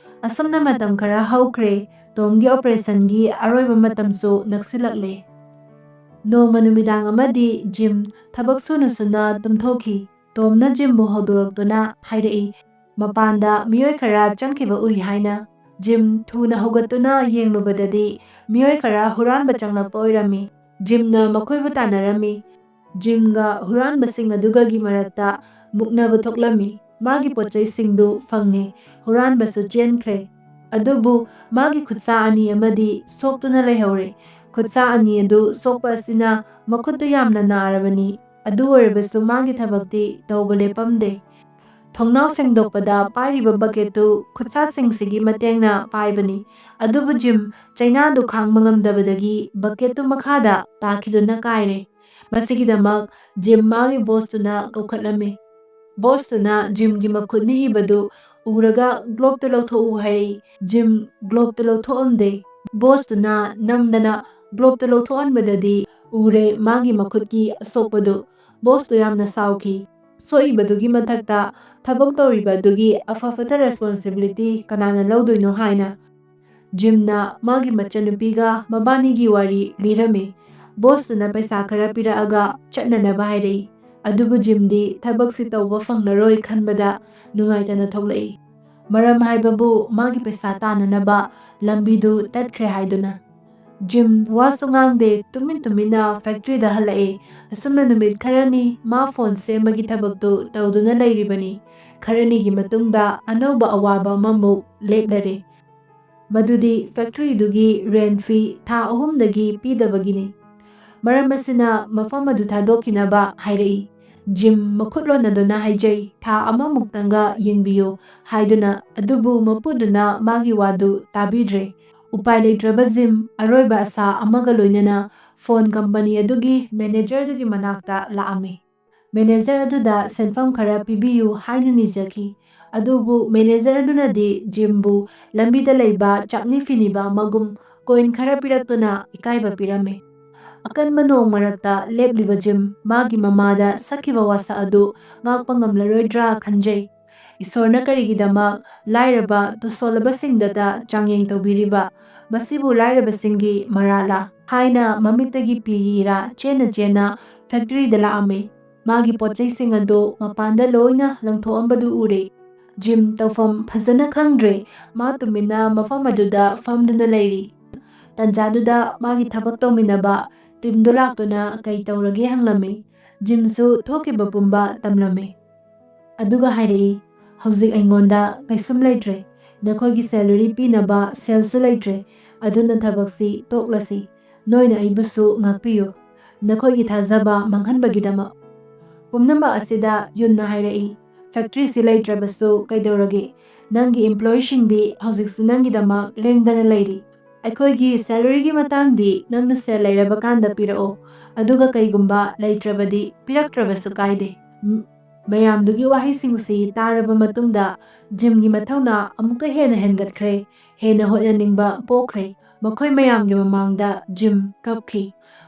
ꯑꯁꯨꯝꯅ ꯃꯇꯝ ꯈꯔ ꯍꯧꯈ꯭ꯔꯦ꯫ ꯇꯣꯝꯒꯤ ꯑꯣꯄꯔꯦꯁꯟꯒꯤ ꯑꯔꯣꯏꯕ ꯃꯇꯝꯁꯨ ꯅꯛꯁꯤꯜꯂꯛꯂꯦ꯫ ꯅꯣꯡꯃ ꯅꯨꯃꯤꯗꯥꯡ ꯑꯃꯗꯤ ꯖꯤꯝ ꯊꯕꯛ ꯁꯨꯅ ꯁꯨꯅ ꯇꯨꯝꯊꯣꯛꯈꯤ꯫ ꯇꯣꯝꯅ ꯖꯤꯝꯕꯨ ꯍꯧꯗꯣꯔꯛꯇꯨꯅ ꯍꯥꯏꯔꯛꯏ, "ꯃꯄꯥꯟꯗ ꯃꯤꯑꯣꯏ ꯈꯔ ꯆꯪꯈꯤꯕ ꯎꯏ" ꯍꯥꯏꯅ꯫ ꯖꯤꯝ ꯊꯨꯅ ꯍꯧꯒꯠꯇꯨꯅ ꯌꯦꯡꯂꯨꯕꯗꯗꯤ ꯃꯤꯑꯣꯏ ꯈꯔ ꯍꯨꯔꯥꯟꯕ ꯆꯪꯂꯛꯄ ꯑꯣꯏꯔꯝꯃꯤ꯫ ꯖꯤꯝꯅ ꯃꯈꯣꯏꯕꯨ ꯇꯥꯟꯅꯔꯝꯃꯤ꯫ ꯖꯤꯝꯒ ꯍꯨꯔꯥꯟꯕꯁꯤꯡ ꯑꯗꯨꯒꯒꯤ ꯃꯔꯛꯇ ꯃꯨꯛꯅꯕ ꯊꯣꯛꯂꯝꯃꯤ꯫ ꯃꯥꯒꯤ ꯄꯣꯠꯆꯩꯁꯤꯡꯗꯨ ꯐꯪꯉꯦ꯫ ꯍꯨꯔꯥꯟꯕꯁꯨ ꯆꯦꯟꯈ꯭ꯔꯦ꯫ ꯑꯗꯨꯕꯨ ꯃꯥꯒꯤ ꯈꯨꯠꯁꯥ ꯑꯅꯤ ꯑꯃꯗꯤ ꯁꯣꯛꯇꯨꯅ ꯂꯩꯍꯧꯔꯦ꯫ ꯈꯨꯠꯁꯥ ꯑꯅꯤ ꯑꯗꯨ ꯁꯣꯛꯄ ꯑꯁꯤꯅ ꯃꯈꯨꯠꯇꯨ ꯌꯥꯝꯅ ꯅꯥꯔꯕꯅꯤ꯫ ꯑꯗꯨ ꯑꯣꯏꯔꯕꯁꯨ ꯃꯥꯒꯤ ꯊꯕꯛꯇꯤ ꯇꯧꯕ ꯂꯦꯞꯄꯝꯗꯦ꯫ ꯊꯣꯡꯅꯥꯎ ꯁꯦꯡꯗꯣꯛꯄꯗ ꯄꯥꯏꯔꯤꯕ ꯕꯛꯀꯦꯠꯇꯨ ꯈꯨꯠꯁꯥꯁꯤꯡꯁꯤꯒꯤ ꯃꯇꯦꯡꯅ ꯄꯥꯏꯕꯅꯤ꯫ ꯑꯗꯨꯕꯨ ꯖꯤꯝ ꯆꯩꯅꯥꯗꯨ ꯈꯥꯡꯕ ꯉꯝꯗꯕꯗꯒꯤ ꯕꯛꯀꯦꯠꯇꯨ ꯃꯈꯥꯗ ꯇꯥꯈꯤꯗꯨꯅ ꯀꯥꯏꯔꯦ꯫ ꯃꯁꯤꯒꯤꯗꯃꯛ ꯖꯤꯝ ꯃꯥꯒꯤ ꯕꯣꯁꯇꯨꯅ ꯀꯧꯈꯠꯂꯝꯃꯤ꯫ ꯕꯣꯁꯇꯨꯅ ꯖꯤꯝꯒꯤ ꯃꯈꯨꯠ ꯅꯤꯛꯏꯕꯗꯨ ꯎꯔꯒ "ꯒ꯭ꯂꯣꯞꯇꯨ ꯂꯧꯊꯣꯛꯎ" ꯍꯥꯏꯔꯛꯏ꯫ ꯖꯤꯝ ꯒ꯭ꯂꯣꯞꯇꯨ ꯂꯧꯊꯣꯛꯑꯝꯗꯦ꯫ ꯕꯣꯁꯇꯨꯅ ꯅꯝꯗꯅ ꯒ꯭ꯂꯣꯞꯇꯨ ꯂꯧꯊꯣꯛꯍꯟꯕꯗꯗꯤ ꯎꯔꯦ ꯃꯥꯒꯤ ꯃꯈꯨꯠꯀꯤ ꯑꯁꯣꯛꯄꯗꯨ꯫ ꯕꯣꯁꯇꯨ ꯌꯥꯝꯅ ꯁꯥꯎꯈꯤ꯫ ꯁꯣꯛꯏꯕꯗꯨꯒꯤ ꯃꯊꯛꯇ ꯊꯕꯛ ꯇꯧꯔꯤꯕ ꯑꯗꯨꯒꯤ ꯑꯐ ꯐꯠꯇ ꯔꯦꯁꯄꯣꯟꯁꯤꯕꯤꯂꯤꯇꯤ ꯀꯅꯥꯅ ꯂꯧꯗꯣꯏꯅꯣ ꯍꯥꯏꯅ꯫ ꯖꯤꯝꯅ ꯃꯥꯒꯤ ꯃꯆꯟꯅꯨꯄꯤꯒ ꯃꯕꯥꯅꯤꯒꯤ ꯋꯥꯔꯤ ꯂꯤꯔꯝꯃꯤ꯫ ꯕꯣꯁꯇꯨꯅ ꯄꯩꯁꯥ ꯈꯔ ꯄꯤꯔꯛꯑꯒ ꯆꯠꯅꯅꯕ ꯍꯥꯏꯔꯛꯏ꯫ ꯑꯗꯨꯕꯨ ꯖꯤꯝꯗꯤ ꯊꯕꯛꯁꯤ ꯇꯧꯕ ꯐꯪꯂꯔꯣꯏ ꯈꯟꯕꯗ ꯅꯨꯡꯉꯥꯏꯇꯅ ꯊꯣꯛꯂꯛꯏ꯫ ꯃꯔꯝ ꯍꯥꯏꯕꯕꯨ ꯃꯥꯒꯤ ꯄꯩꯁꯥ ꯇꯥꯅꯅꯕ ꯂꯝꯕꯤꯗꯨ ꯇꯠꯈ꯭ꯔꯦ ꯍꯥꯏꯗꯨꯅ꯫ ꯖꯤꯝ ꯋꯥꯁꯨ ꯉꯥꯡꯗꯦ, ꯇꯨꯃꯤꯟ ꯇꯨꯃꯤꯟꯅ ꯐꯦꯛꯇ꯭ꯔꯤꯗ ꯍꯜꯂꯛꯏ꯫ ꯑꯁꯨꯝꯅ ꯅꯨꯃꯤꯠ ꯈꯔꯅꯤ ꯃꯥ ꯐꯣꯟ ꯁꯦꯝꯕꯒꯤ ꯊꯕꯛꯇꯨ ꯇꯧꯗꯨꯅ ꯂꯩꯔꯤꯕꯅꯤ꯫ ꯈꯔꯅꯤꯒꯤ ꯃꯇꯨꯡꯗ ꯑꯅꯧꯕ ꯑꯋꯥꯕ ꯑꯃꯃꯨꯛ ꯂꯦꯞꯂꯔꯦ꯫ ꯃꯗꯨꯗꯤ ꯐꯦꯛꯇ꯭ꯔꯤꯗꯨꯒꯤ ꯔꯦꯟꯠ ꯐꯤ ꯊꯥ ꯑꯍꯨꯝꯗꯒꯤ ꯄꯤꯗꯕꯒꯤꯅꯤ꯫ ꯃꯔꯝ ꯑꯁꯤꯅ ꯃꯐꯝ ꯑꯗꯨ ꯊꯥꯗꯣꯛꯈꯤꯅꯕ ꯍꯥꯏꯔꯛꯏ꯫ ꯖꯤꯝ ꯃꯈꯨꯠ ꯂꯣꯟꯅꯗꯨꯅ ꯍꯥꯏꯖꯩ, "ꯊꯥ ꯑꯃꯃꯨꯛꯇꯪꯒ ꯌꯦꯡꯕꯤꯌꯨ" ꯍꯥꯏꯗꯨꯅ, ꯑꯗꯨꯕꯨ ꯃꯄꯨꯗꯨꯅ ꯃꯥꯒꯤ ꯋꯥꯗꯨ ꯇꯥꯕꯤꯗ꯭ꯔꯦ꯫ ꯎꯄꯥꯏ ꯂꯩꯇ꯭ꯔꯕ ꯖꯤꯝ ꯑꯔꯣꯏꯕ ꯑꯁꯥ ꯑꯃꯒ ꯂꯣꯏꯅꯅ ꯐꯣꯟ ꯀꯝꯄꯅꯤ ꯑꯗꯨꯒꯤ ꯃꯦꯅꯦꯖꯔꯗꯨꯒꯤ ꯃꯅꯥꯛꯇ ꯂꯥꯛꯑꯝꯃꯤ꯫ ꯃꯦꯅꯦꯖꯔ ꯑꯗꯨꯗ ꯁꯦꯟꯐꯝ ꯈꯔ ꯄꯤꯕꯤꯌꯨ ꯍꯥꯏꯅ ꯅꯤꯖꯈꯤ꯫ ꯑꯗꯨꯕꯨ ꯃꯦꯅꯦꯖꯔ ꯑꯗꯨꯅꯗꯤ ꯖꯤꯝꯕꯨ ꯂꯝꯕꯤꯗ ꯂꯩꯕ ꯆꯥꯛꯅꯤ ꯐꯤꯅꯤꯕ ꯑꯃꯒꯨꯝ ꯀꯣꯏꯟ ꯈꯔ ꯄꯤꯔꯛꯇꯨꯅ ꯏꯀꯥꯏꯕ ꯄꯤꯔꯝꯃꯤ꯫ ꯑꯀꯟꯕ ꯅꯣꯡ ꯃꯔꯛꯇ ꯂꯦꯞꯂꯤꯕ ꯖꯤꯝ ꯃꯥꯒꯤ ꯃꯃꯥꯗ ꯁꯛꯈꯤꯕ ꯋꯥꯁꯛ ꯑꯗꯨ ꯉꯥꯛꯄ ꯉꯝꯂꯔꯣꯏꯗ꯭ꯔꯥ ꯈꯟꯖꯩ꯫ ꯏꯁꯣꯔꯅ ꯀꯔꯤꯒꯤꯗꯃꯛ ꯂꯥꯏꯔꯕ ꯇꯨꯁꯣꯜꯂꯕꯁꯤꯡꯗꯇ ꯆꯥꯡꯌꯦꯡ ꯇꯧꯕꯤꯔꯤꯕ? ꯃꯁꯤꯕꯨ ꯂꯥꯏꯔꯕꯁꯤꯡꯒꯤ ꯃꯔꯥꯜꯂꯥ? ꯍꯥꯏꯅ ꯃꯃꯤꯠꯇꯒꯤ ꯄꯤꯒꯤ ꯏꯔꯥ ꯆꯦꯟꯅ ꯆꯦꯟꯅ ꯐꯦꯛꯇꯔꯤꯗ ꯂꯥꯛꯑꯝꯃꯤ꯫ ꯃꯥꯒꯤ ꯄꯣꯠꯆꯩꯁꯤꯡ ꯑꯗꯨ ꯃꯄꯥꯟꯗ ꯂꯣꯏꯅ ꯂꯪꯊꯣꯛꯑꯝꯕꯗꯨ ꯎꯔꯦ꯫ ꯖꯤꯝ ꯇꯧꯐꯝ ꯐꯖꯅ ꯈꯪꯗ꯭ꯔꯦ꯫ ꯃꯥ ꯇꯨꯃꯤꯟꯅ ꯃꯐꯝ ꯑꯗꯨꯗ ꯐꯝꯗꯨꯅ ꯂꯩꯔꯤ꯫ ꯇꯟꯖꯥꯗꯨꯗ ꯃꯥꯒꯤ ꯊꯕꯛ ꯇꯧꯃꯤꯟꯅꯕ ꯇꯤꯝꯗꯨ ꯂꯥꯛꯇꯨꯅ ꯀꯩ ꯇꯧꯔꯒꯦ ꯍꯪꯂꯝꯃꯤ꯫ ꯖꯤꯝꯁꯨ ꯊꯣꯛꯈꯤꯕ ꯄꯨꯝꯕ ꯇꯝꯂꯝꯃꯤ꯫ ꯑꯗꯨꯒ ꯍꯥꯏꯔꯛꯏ, "ꯍꯧꯖꯤꯛ ꯑꯩꯉꯣꯟꯗ ꯀꯩꯁꯨꯝ ꯂꯩꯇ꯭ꯔꯦ꯫ ꯅꯈꯣꯏꯒꯤ ꯁꯦꯂꯔꯤ ꯄꯤꯅꯕ ꯁꯦꯜꯁꯨ ꯂꯩꯇ꯭ꯔꯦ꯫ ꯑꯗꯨꯅ ꯊꯕꯛꯁꯤ ꯇꯣꯛꯂꯁꯤ꯫ ꯅꯣꯏꯅ ꯑꯩꯕꯨꯁꯨ ꯉꯥꯛꯄꯤꯌꯨ, ꯅꯈꯣꯏꯒꯤ ꯊꯥꯖꯕ ꯃꯥꯡꯍꯟꯕꯒꯤꯗꯃꯛ꯫" ꯄꯨꯝꯅꯃꯛ ꯑꯁꯤꯗ ꯌꯨꯟꯅ ꯍꯥꯏꯔꯛꯏ, "ꯐꯦꯛꯇ꯭ꯔꯤꯁꯤ ꯂꯩꯇ꯭ꯔꯕꯁꯨ ꯀꯩꯗꯧꯔꯒꯦ? ꯅꯪꯒꯤ ꯏꯝꯄ꯭ꯂꯣꯌꯤꯁꯤꯡꯗꯤ ꯍꯧꯖꯤꯛꯁꯨ ꯅꯪꯒꯤꯗꯃꯛ ꯂꯦꯡꯗꯅ ꯂꯩꯔꯤ꯫ ꯑꯩꯈꯣꯏꯒꯤ ꯁꯦꯂꯔꯤꯒꯤ ꯃꯇꯥꯡꯗꯤ ꯅꯪꯅ ꯁꯦꯜ ꯂꯩꯔꯕ ꯀꯥꯟꯗ ꯄꯤꯔꯛꯑꯣ, ꯑꯗꯨꯒ ꯀꯩꯒꯨꯝꯕ ꯂꯩꯇ꯭ꯔꯕꯗꯤ ꯄꯤꯔꯛꯇ꯭ꯔꯕꯁꯨ ꯀꯥꯏꯗꯦ꯫" ꯝ-, ꯃꯌꯥꯝꯗꯨꯒꯤ ꯋꯥꯍꯩꯁꯤꯡꯁꯤ ꯇꯥꯔꯕ ꯃꯇꯨꯡꯗ ꯖꯤꯝꯒꯤ ꯃꯊꯧꯅꯥ ꯑꯃꯨꯛꯀ ꯍꯦꯟꯅ ꯍꯦꯟꯒꯠꯈ꯭ꯔꯦ꯫ ꯍꯦꯟꯅ ꯍꯣꯠꯅꯅꯤꯡꯕ ꯄꯣꯛꯈ꯭ꯔꯦ꯫ ꯃꯈꯣꯏ ꯃꯌꯥꯝꯒꯤ ꯃꯃꯥꯡꯗ ꯖꯤꯝ ꯀꯞꯈꯤ꯫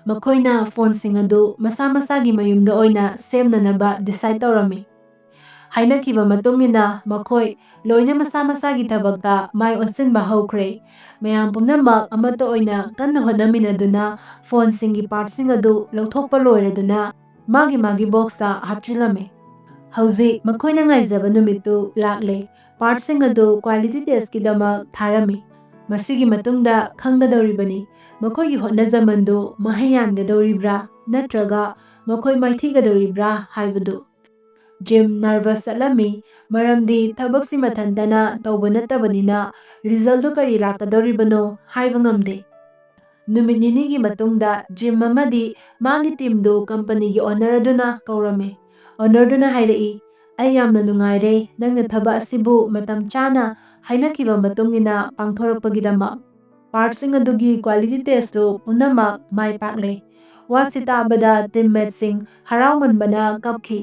ꯃꯈꯣꯏꯅ ꯐꯣꯟꯁꯤꯡ ꯑꯗꯨ ꯃꯁꯥ ꯃꯁꯥꯒꯤ ꯃꯌꯨꯝꯗ ꯑꯣꯏꯅ ꯁꯦꯝꯅꯅꯕ ꯗꯤꯁꯥꯏꯗ ꯇꯧꯔꯝꯃꯤ꯫ ꯍꯥꯏꯅꯈꯤꯕ ꯃꯇꯨꯡ ꯏꯟꯅ ꯃꯈꯣꯏ ꯂꯣꯏꯅ ꯃꯁꯥ ꯃꯁꯥꯒꯤ ꯊꯕꯛꯇ ꯃꯥꯏ ꯑꯣꯟꯁꯤꯟꯕ ꯍꯧꯈ꯭ꯔꯦ꯫ ꯃꯌꯥꯝ ꯄꯨꯝꯅꯃꯛ ꯑꯃꯠꯇ ꯑꯣꯏꯅ ꯀꯟꯅ ꯍꯣꯠꯅꯃꯤꯟꯅꯗꯨꯅ ꯐꯣꯟꯁꯤꯡꯒꯤ ꯄꯥꯔꯠꯁꯤꯡ ꯑꯗꯨ ꯂꯧꯊꯣꯛꯄ ꯂꯣꯏꯔꯗꯨꯅ ꯃꯥꯒꯤ ꯃꯥꯒꯤ ꯕꯣꯛꯁꯇ ꯍꯥꯞꯆꯤꯜꯂꯝꯃꯤ꯫ ꯍꯧꯖꯤꯛ ꯃꯈꯣꯏꯅ ꯉꯥꯏꯖꯕ ꯅꯨꯃꯤꯠꯇꯨ ꯂꯥꯛꯂꯦ꯫ ꯄꯥꯔꯠꯁꯤꯡ ꯑꯗꯨ ꯀ꯭ꯋꯥꯂꯤꯇꯤ ꯇꯦꯁꯀꯤꯗꯃꯛ ꯊꯥꯔꯝꯃꯤ꯫ ꯃꯁꯤꯒꯤ ꯃꯇꯨꯡꯗ ꯈꯪꯒꯗꯧꯔꯤꯕꯅꯤ, ꯃꯈꯣꯏꯒꯤ ꯍꯣꯠꯅꯖꯃꯟꯗꯨ ꯃꯍꯩ ꯌꯥꯟꯒꯗꯧꯔꯤꯕ꯭ꯔꯥ ꯅꯠꯇ꯭ꯔꯒ ꯃꯈꯣꯏ ꯃꯥꯏꯊꯤꯒꯗꯧꯔꯤꯕ꯭ꯔꯥ ꯍꯥꯏꯕꯗꯨ꯫ ꯖꯤꯝ ꯅꯔꯚꯁ ꯆꯠꯂꯝꯃꯤ, ꯃꯔꯝꯗꯤ ꯊꯕꯛꯁꯤ ꯃꯊꯟꯇꯅ ꯇꯧꯕ ꯅꯠꯇꯕꯅꯤꯅ ꯔꯤꯖꯜꯗꯨ ꯀꯔꯤ ꯂꯥꯛꯀꯗꯧꯔꯤꯕꯅꯣ ꯍꯥꯏꯕ ꯉꯝꯗꯦ꯫ ꯅꯨꯃꯤꯠ ꯅꯤꯅꯤꯒꯤ ꯃꯇꯨꯡꯗ ꯖꯤꯝ ꯑꯃꯗꯤ ꯃꯥꯒꯤ ꯇꯤꯝꯗꯨ ꯀꯝꯄꯅꯤꯒꯤ ꯑꯣꯅꯔ ꯑꯗꯨꯅ ꯀꯧꯔꯝꯃꯤ꯫ ꯑꯣꯅꯔꯗꯨꯅ ꯍꯥꯏꯔꯛꯏ, "ꯑꯩ ꯌꯥꯝꯅ ꯅꯨꯡꯉꯥꯏꯔꯦ ꯅꯪꯅ ꯊꯕꯛ ꯑꯁꯤꯕꯨ ꯃꯇꯝ ꯆꯥꯅ ꯍꯥꯏꯅꯈꯤꯕ ꯃꯇꯨꯡ ꯏꯟꯅ ꯄꯥꯡꯊꯣꯔꯛꯄꯒꯤꯗꯃꯛ꯫ ꯄꯥꯔꯠꯁꯤꯡ ꯑꯗꯨꯒꯤ ꯀ꯭ꯋꯥꯂꯤꯇꯤ ꯇꯦꯁꯇꯨ ꯄꯨꯝꯅꯃꯛ ꯃꯥꯏ ꯄꯥꯛꯂꯦ꯫" ꯋꯥꯁꯤ ꯇꯥꯕꯗ ꯇꯤꯝꯃꯦꯠꯁꯤꯡ ꯍꯔꯥꯎꯃꯟꯕꯅ ꯀꯞꯈꯤ꯫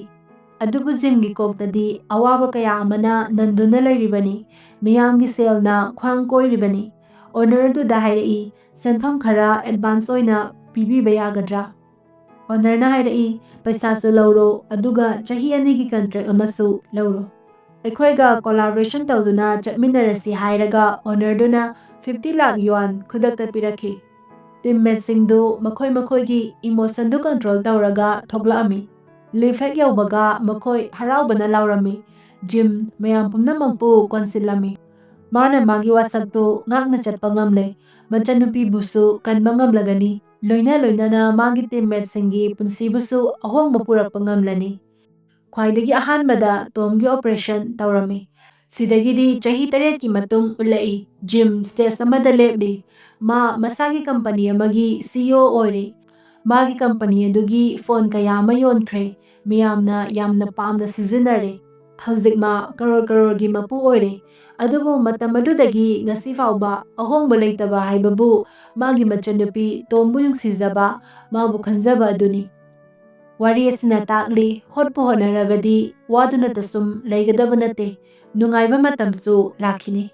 ꯑꯗꯨꯕꯨ ꯖꯤꯝꯒꯤ ꯀꯣꯛꯇꯗꯤ ꯑꯋꯥꯕ ꯀꯌꯥ ꯑꯃꯅ ꯅꯟꯗꯨꯅ ꯂꯩꯔꯤꯕꯅꯤ꯫ ꯃꯤꯌꯥꯝꯒꯤ ꯁꯦꯜꯅ ꯈ꯭ꯋꯥꯡ ꯀꯣꯏꯔꯤꯕꯅꯤ꯫ ꯑꯣꯅꯔꯗꯨꯗ ꯍꯥꯏꯔꯛꯏ, "ꯁꯦꯟꯐꯝ ꯈꯔ ꯑꯦꯗꯚꯥꯟꯁ ꯑꯣꯏꯅ ꯄꯤꯕꯤꯕ ꯌꯥꯒꯗ꯭ꯔꯥ?" ꯑꯣꯅꯔꯅ ꯍꯥꯏꯔꯛꯏ, "ꯄꯩꯁꯥꯁꯨ ꯂꯧꯔꯣ, ꯑꯗꯨꯒ ꯆꯍꯤ ꯑꯅꯤꯒꯤ ꯀꯟꯇ꯭ꯔꯦꯛ ꯑꯃꯁꯨ ꯂꯧꯔꯣ꯫ ꯑꯩꯈꯣꯏꯒ ꯀꯣꯂꯥꯕꯣꯔꯦꯁꯟ ꯇꯧꯗꯨꯅ ꯆꯠꯃꯤꯟꯅꯔꯁꯤ" ꯍꯥꯏꯔꯒ ꯑꯣꯅꯔꯗꯨꯅ ꯐꯤꯐꯇꯤ ꯂꯥꯈ ꯌꯨꯑꯥꯟ ꯈꯨꯗꯛꯇ ꯄꯤꯔꯛꯈꯤ꯫ Teammateꯁꯤꯡꯗꯨ ꯃꯈꯣꯏ ꯃꯈꯣꯏꯒꯤ emotionꯗꯨ control ꯇꯧꯔꯒ ꯊꯣꯛꯂꯛꯑꯝꯃꯤ꯫ Lift ꯍꯦꯛ ꯌꯧꯕꯒ ꯃꯈꯣꯏ ꯍꯔꯥꯎꯕꯅ ꯂꯥꯎꯔꯝꯃꯤ꯫ Jim ꯃꯌꯥꯝ ꯄꯨꯝꯅꯃꯛꯄꯨ ꯀꯣꯟꯁꯤꯜꯂꯝꯃꯤ꯫ ꯃꯥꯅ ꯃꯥꯒꯤ ꯋꯥꯁꯛꯇꯨ ꯉꯥꯛꯅ ꯆꯠꯄ ꯉꯝꯂꯦ꯫ ꯃꯆꯟꯅꯨꯄꯤꯕꯨꯁꯨ ꯀꯟꯕ ꯉꯝꯂꯒꯅꯤ꯫ ꯂꯣꯏꯅ ꯂꯣꯏꯅꯅ ꯃꯥꯒꯤ teammateꯁꯤꯡꯒꯤ ꯄꯨꯟꯁꯤꯕꯨꯁꯨ ꯑꯍꯣꯡꯕ ꯄꯨꯔꯛꯄ ꯉꯝꯂꯅꯤ꯫ ꯈ꯭ꯋꯥꯏꯗꯒꯤ ꯑꯍꯥꯟꯕꯗ Tomꯒꯤ operation ꯇꯧꯔꯝꯃꯤ꯫ ꯁꯤꯗꯒꯤꯗꯤ ꯆꯍꯤ ꯇꯔꯦꯠꯀꯤ ꯃꯇꯨꯡ ꯎꯠꯂꯛꯏ꯫ Jim stage ꯑꯃꯗ ꯂꯦꯞꯂꯤ꯫ ꯃꯥ ꯃꯁꯥꯒꯤ company ꯑꯃꯒꯤ CEO ꯑꯣꯏꯔꯦ꯫ ꯃꯥꯒꯤ company ꯑꯗꯨꯒꯤ phone ꯀꯌꯥ ꯑꯃ ꯌꯣꯟꯈ꯭ꯔꯦ꯫ ꯃꯤꯌꯥꯝꯅ ꯌꯥꯝꯅ ꯄꯥꯝꯅ ꯁꯤꯖꯤꯟꯅꯔꯦ꯫ ꯍꯧꯖꯤꯛ ꯃꯥ ꯀꯔꯣꯔ ꯀꯔꯣꯔꯒꯤ ꯃꯄꯨ ꯑꯣꯏꯔꯦ꯫ ꯑꯗꯨꯕꯨ ꯃꯇꯝ ꯑꯗꯨꯗꯒꯤ ꯉꯁꯤ ꯐꯥꯎꯕ ꯑꯍꯣꯡꯕ ꯂꯩꯇꯕ ꯍꯥꯏꯕꯕꯨ ꯃꯥꯒꯤ ꯃꯆꯟꯅꯨꯄꯤ Tomꯕꯨ ꯅꯨꯡꯁꯤꯖꯕ, ꯃꯥꯕꯨ ꯈꯟꯖꯕ ꯑꯗꯨꯅꯤ꯫ ꯋꯥꯔꯤ ꯑꯁꯤꯅ ꯇꯥꯛꯂꯤ, ꯍꯣꯠꯄꯨ ꯍꯣꯠꯅꯔꯕꯗꯤ ꯋꯥꯗꯨꯅꯇ ꯁꯨꯝ ꯂꯩꯒꯗꯕ ꯅꯠꯇꯦ, ꯅꯨꯡꯉꯥꯏꯕ ꯃꯇꯝꯁꯨ ꯂꯥꯛꯈꯤꯅꯤ꯫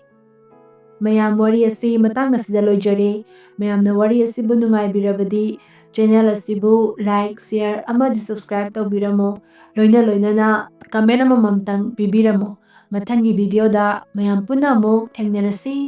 ꯃꯌꯥꯝ, ꯋꯥꯔꯤ ꯑꯁꯤ ꯃꯇꯥꯡ ꯑꯁꯤꯗ ꯂꯣꯏꯖꯔꯦ꯫ ꯃꯌꯥꯝꯅ ꯋꯥꯔꯤ ꯑꯁꯤꯕꯨ ꯅꯨꯡꯉꯥꯏꯕꯤꯔꯕꯗꯤ channel ꯑꯁꯤꯕꯨ like, share ꯑꯃꯗꯤ subscribe ꯇꯧꯕꯤꯔꯝꯃꯣ꯫ ꯂꯣꯏꯅ ꯂꯣꯏꯅꯅ comment ꯑꯃꯃꯝꯇꯪ ꯄꯤꯕꯤꯔꯝꯃꯣ꯫ ꯃꯊꯪꯒꯤ videoꯗ ꯃꯌꯥꯝ ꯄꯨꯟꯅ ꯑꯃꯨꯛ ꯊꯦꯡꯅꯔꯁꯤ꯫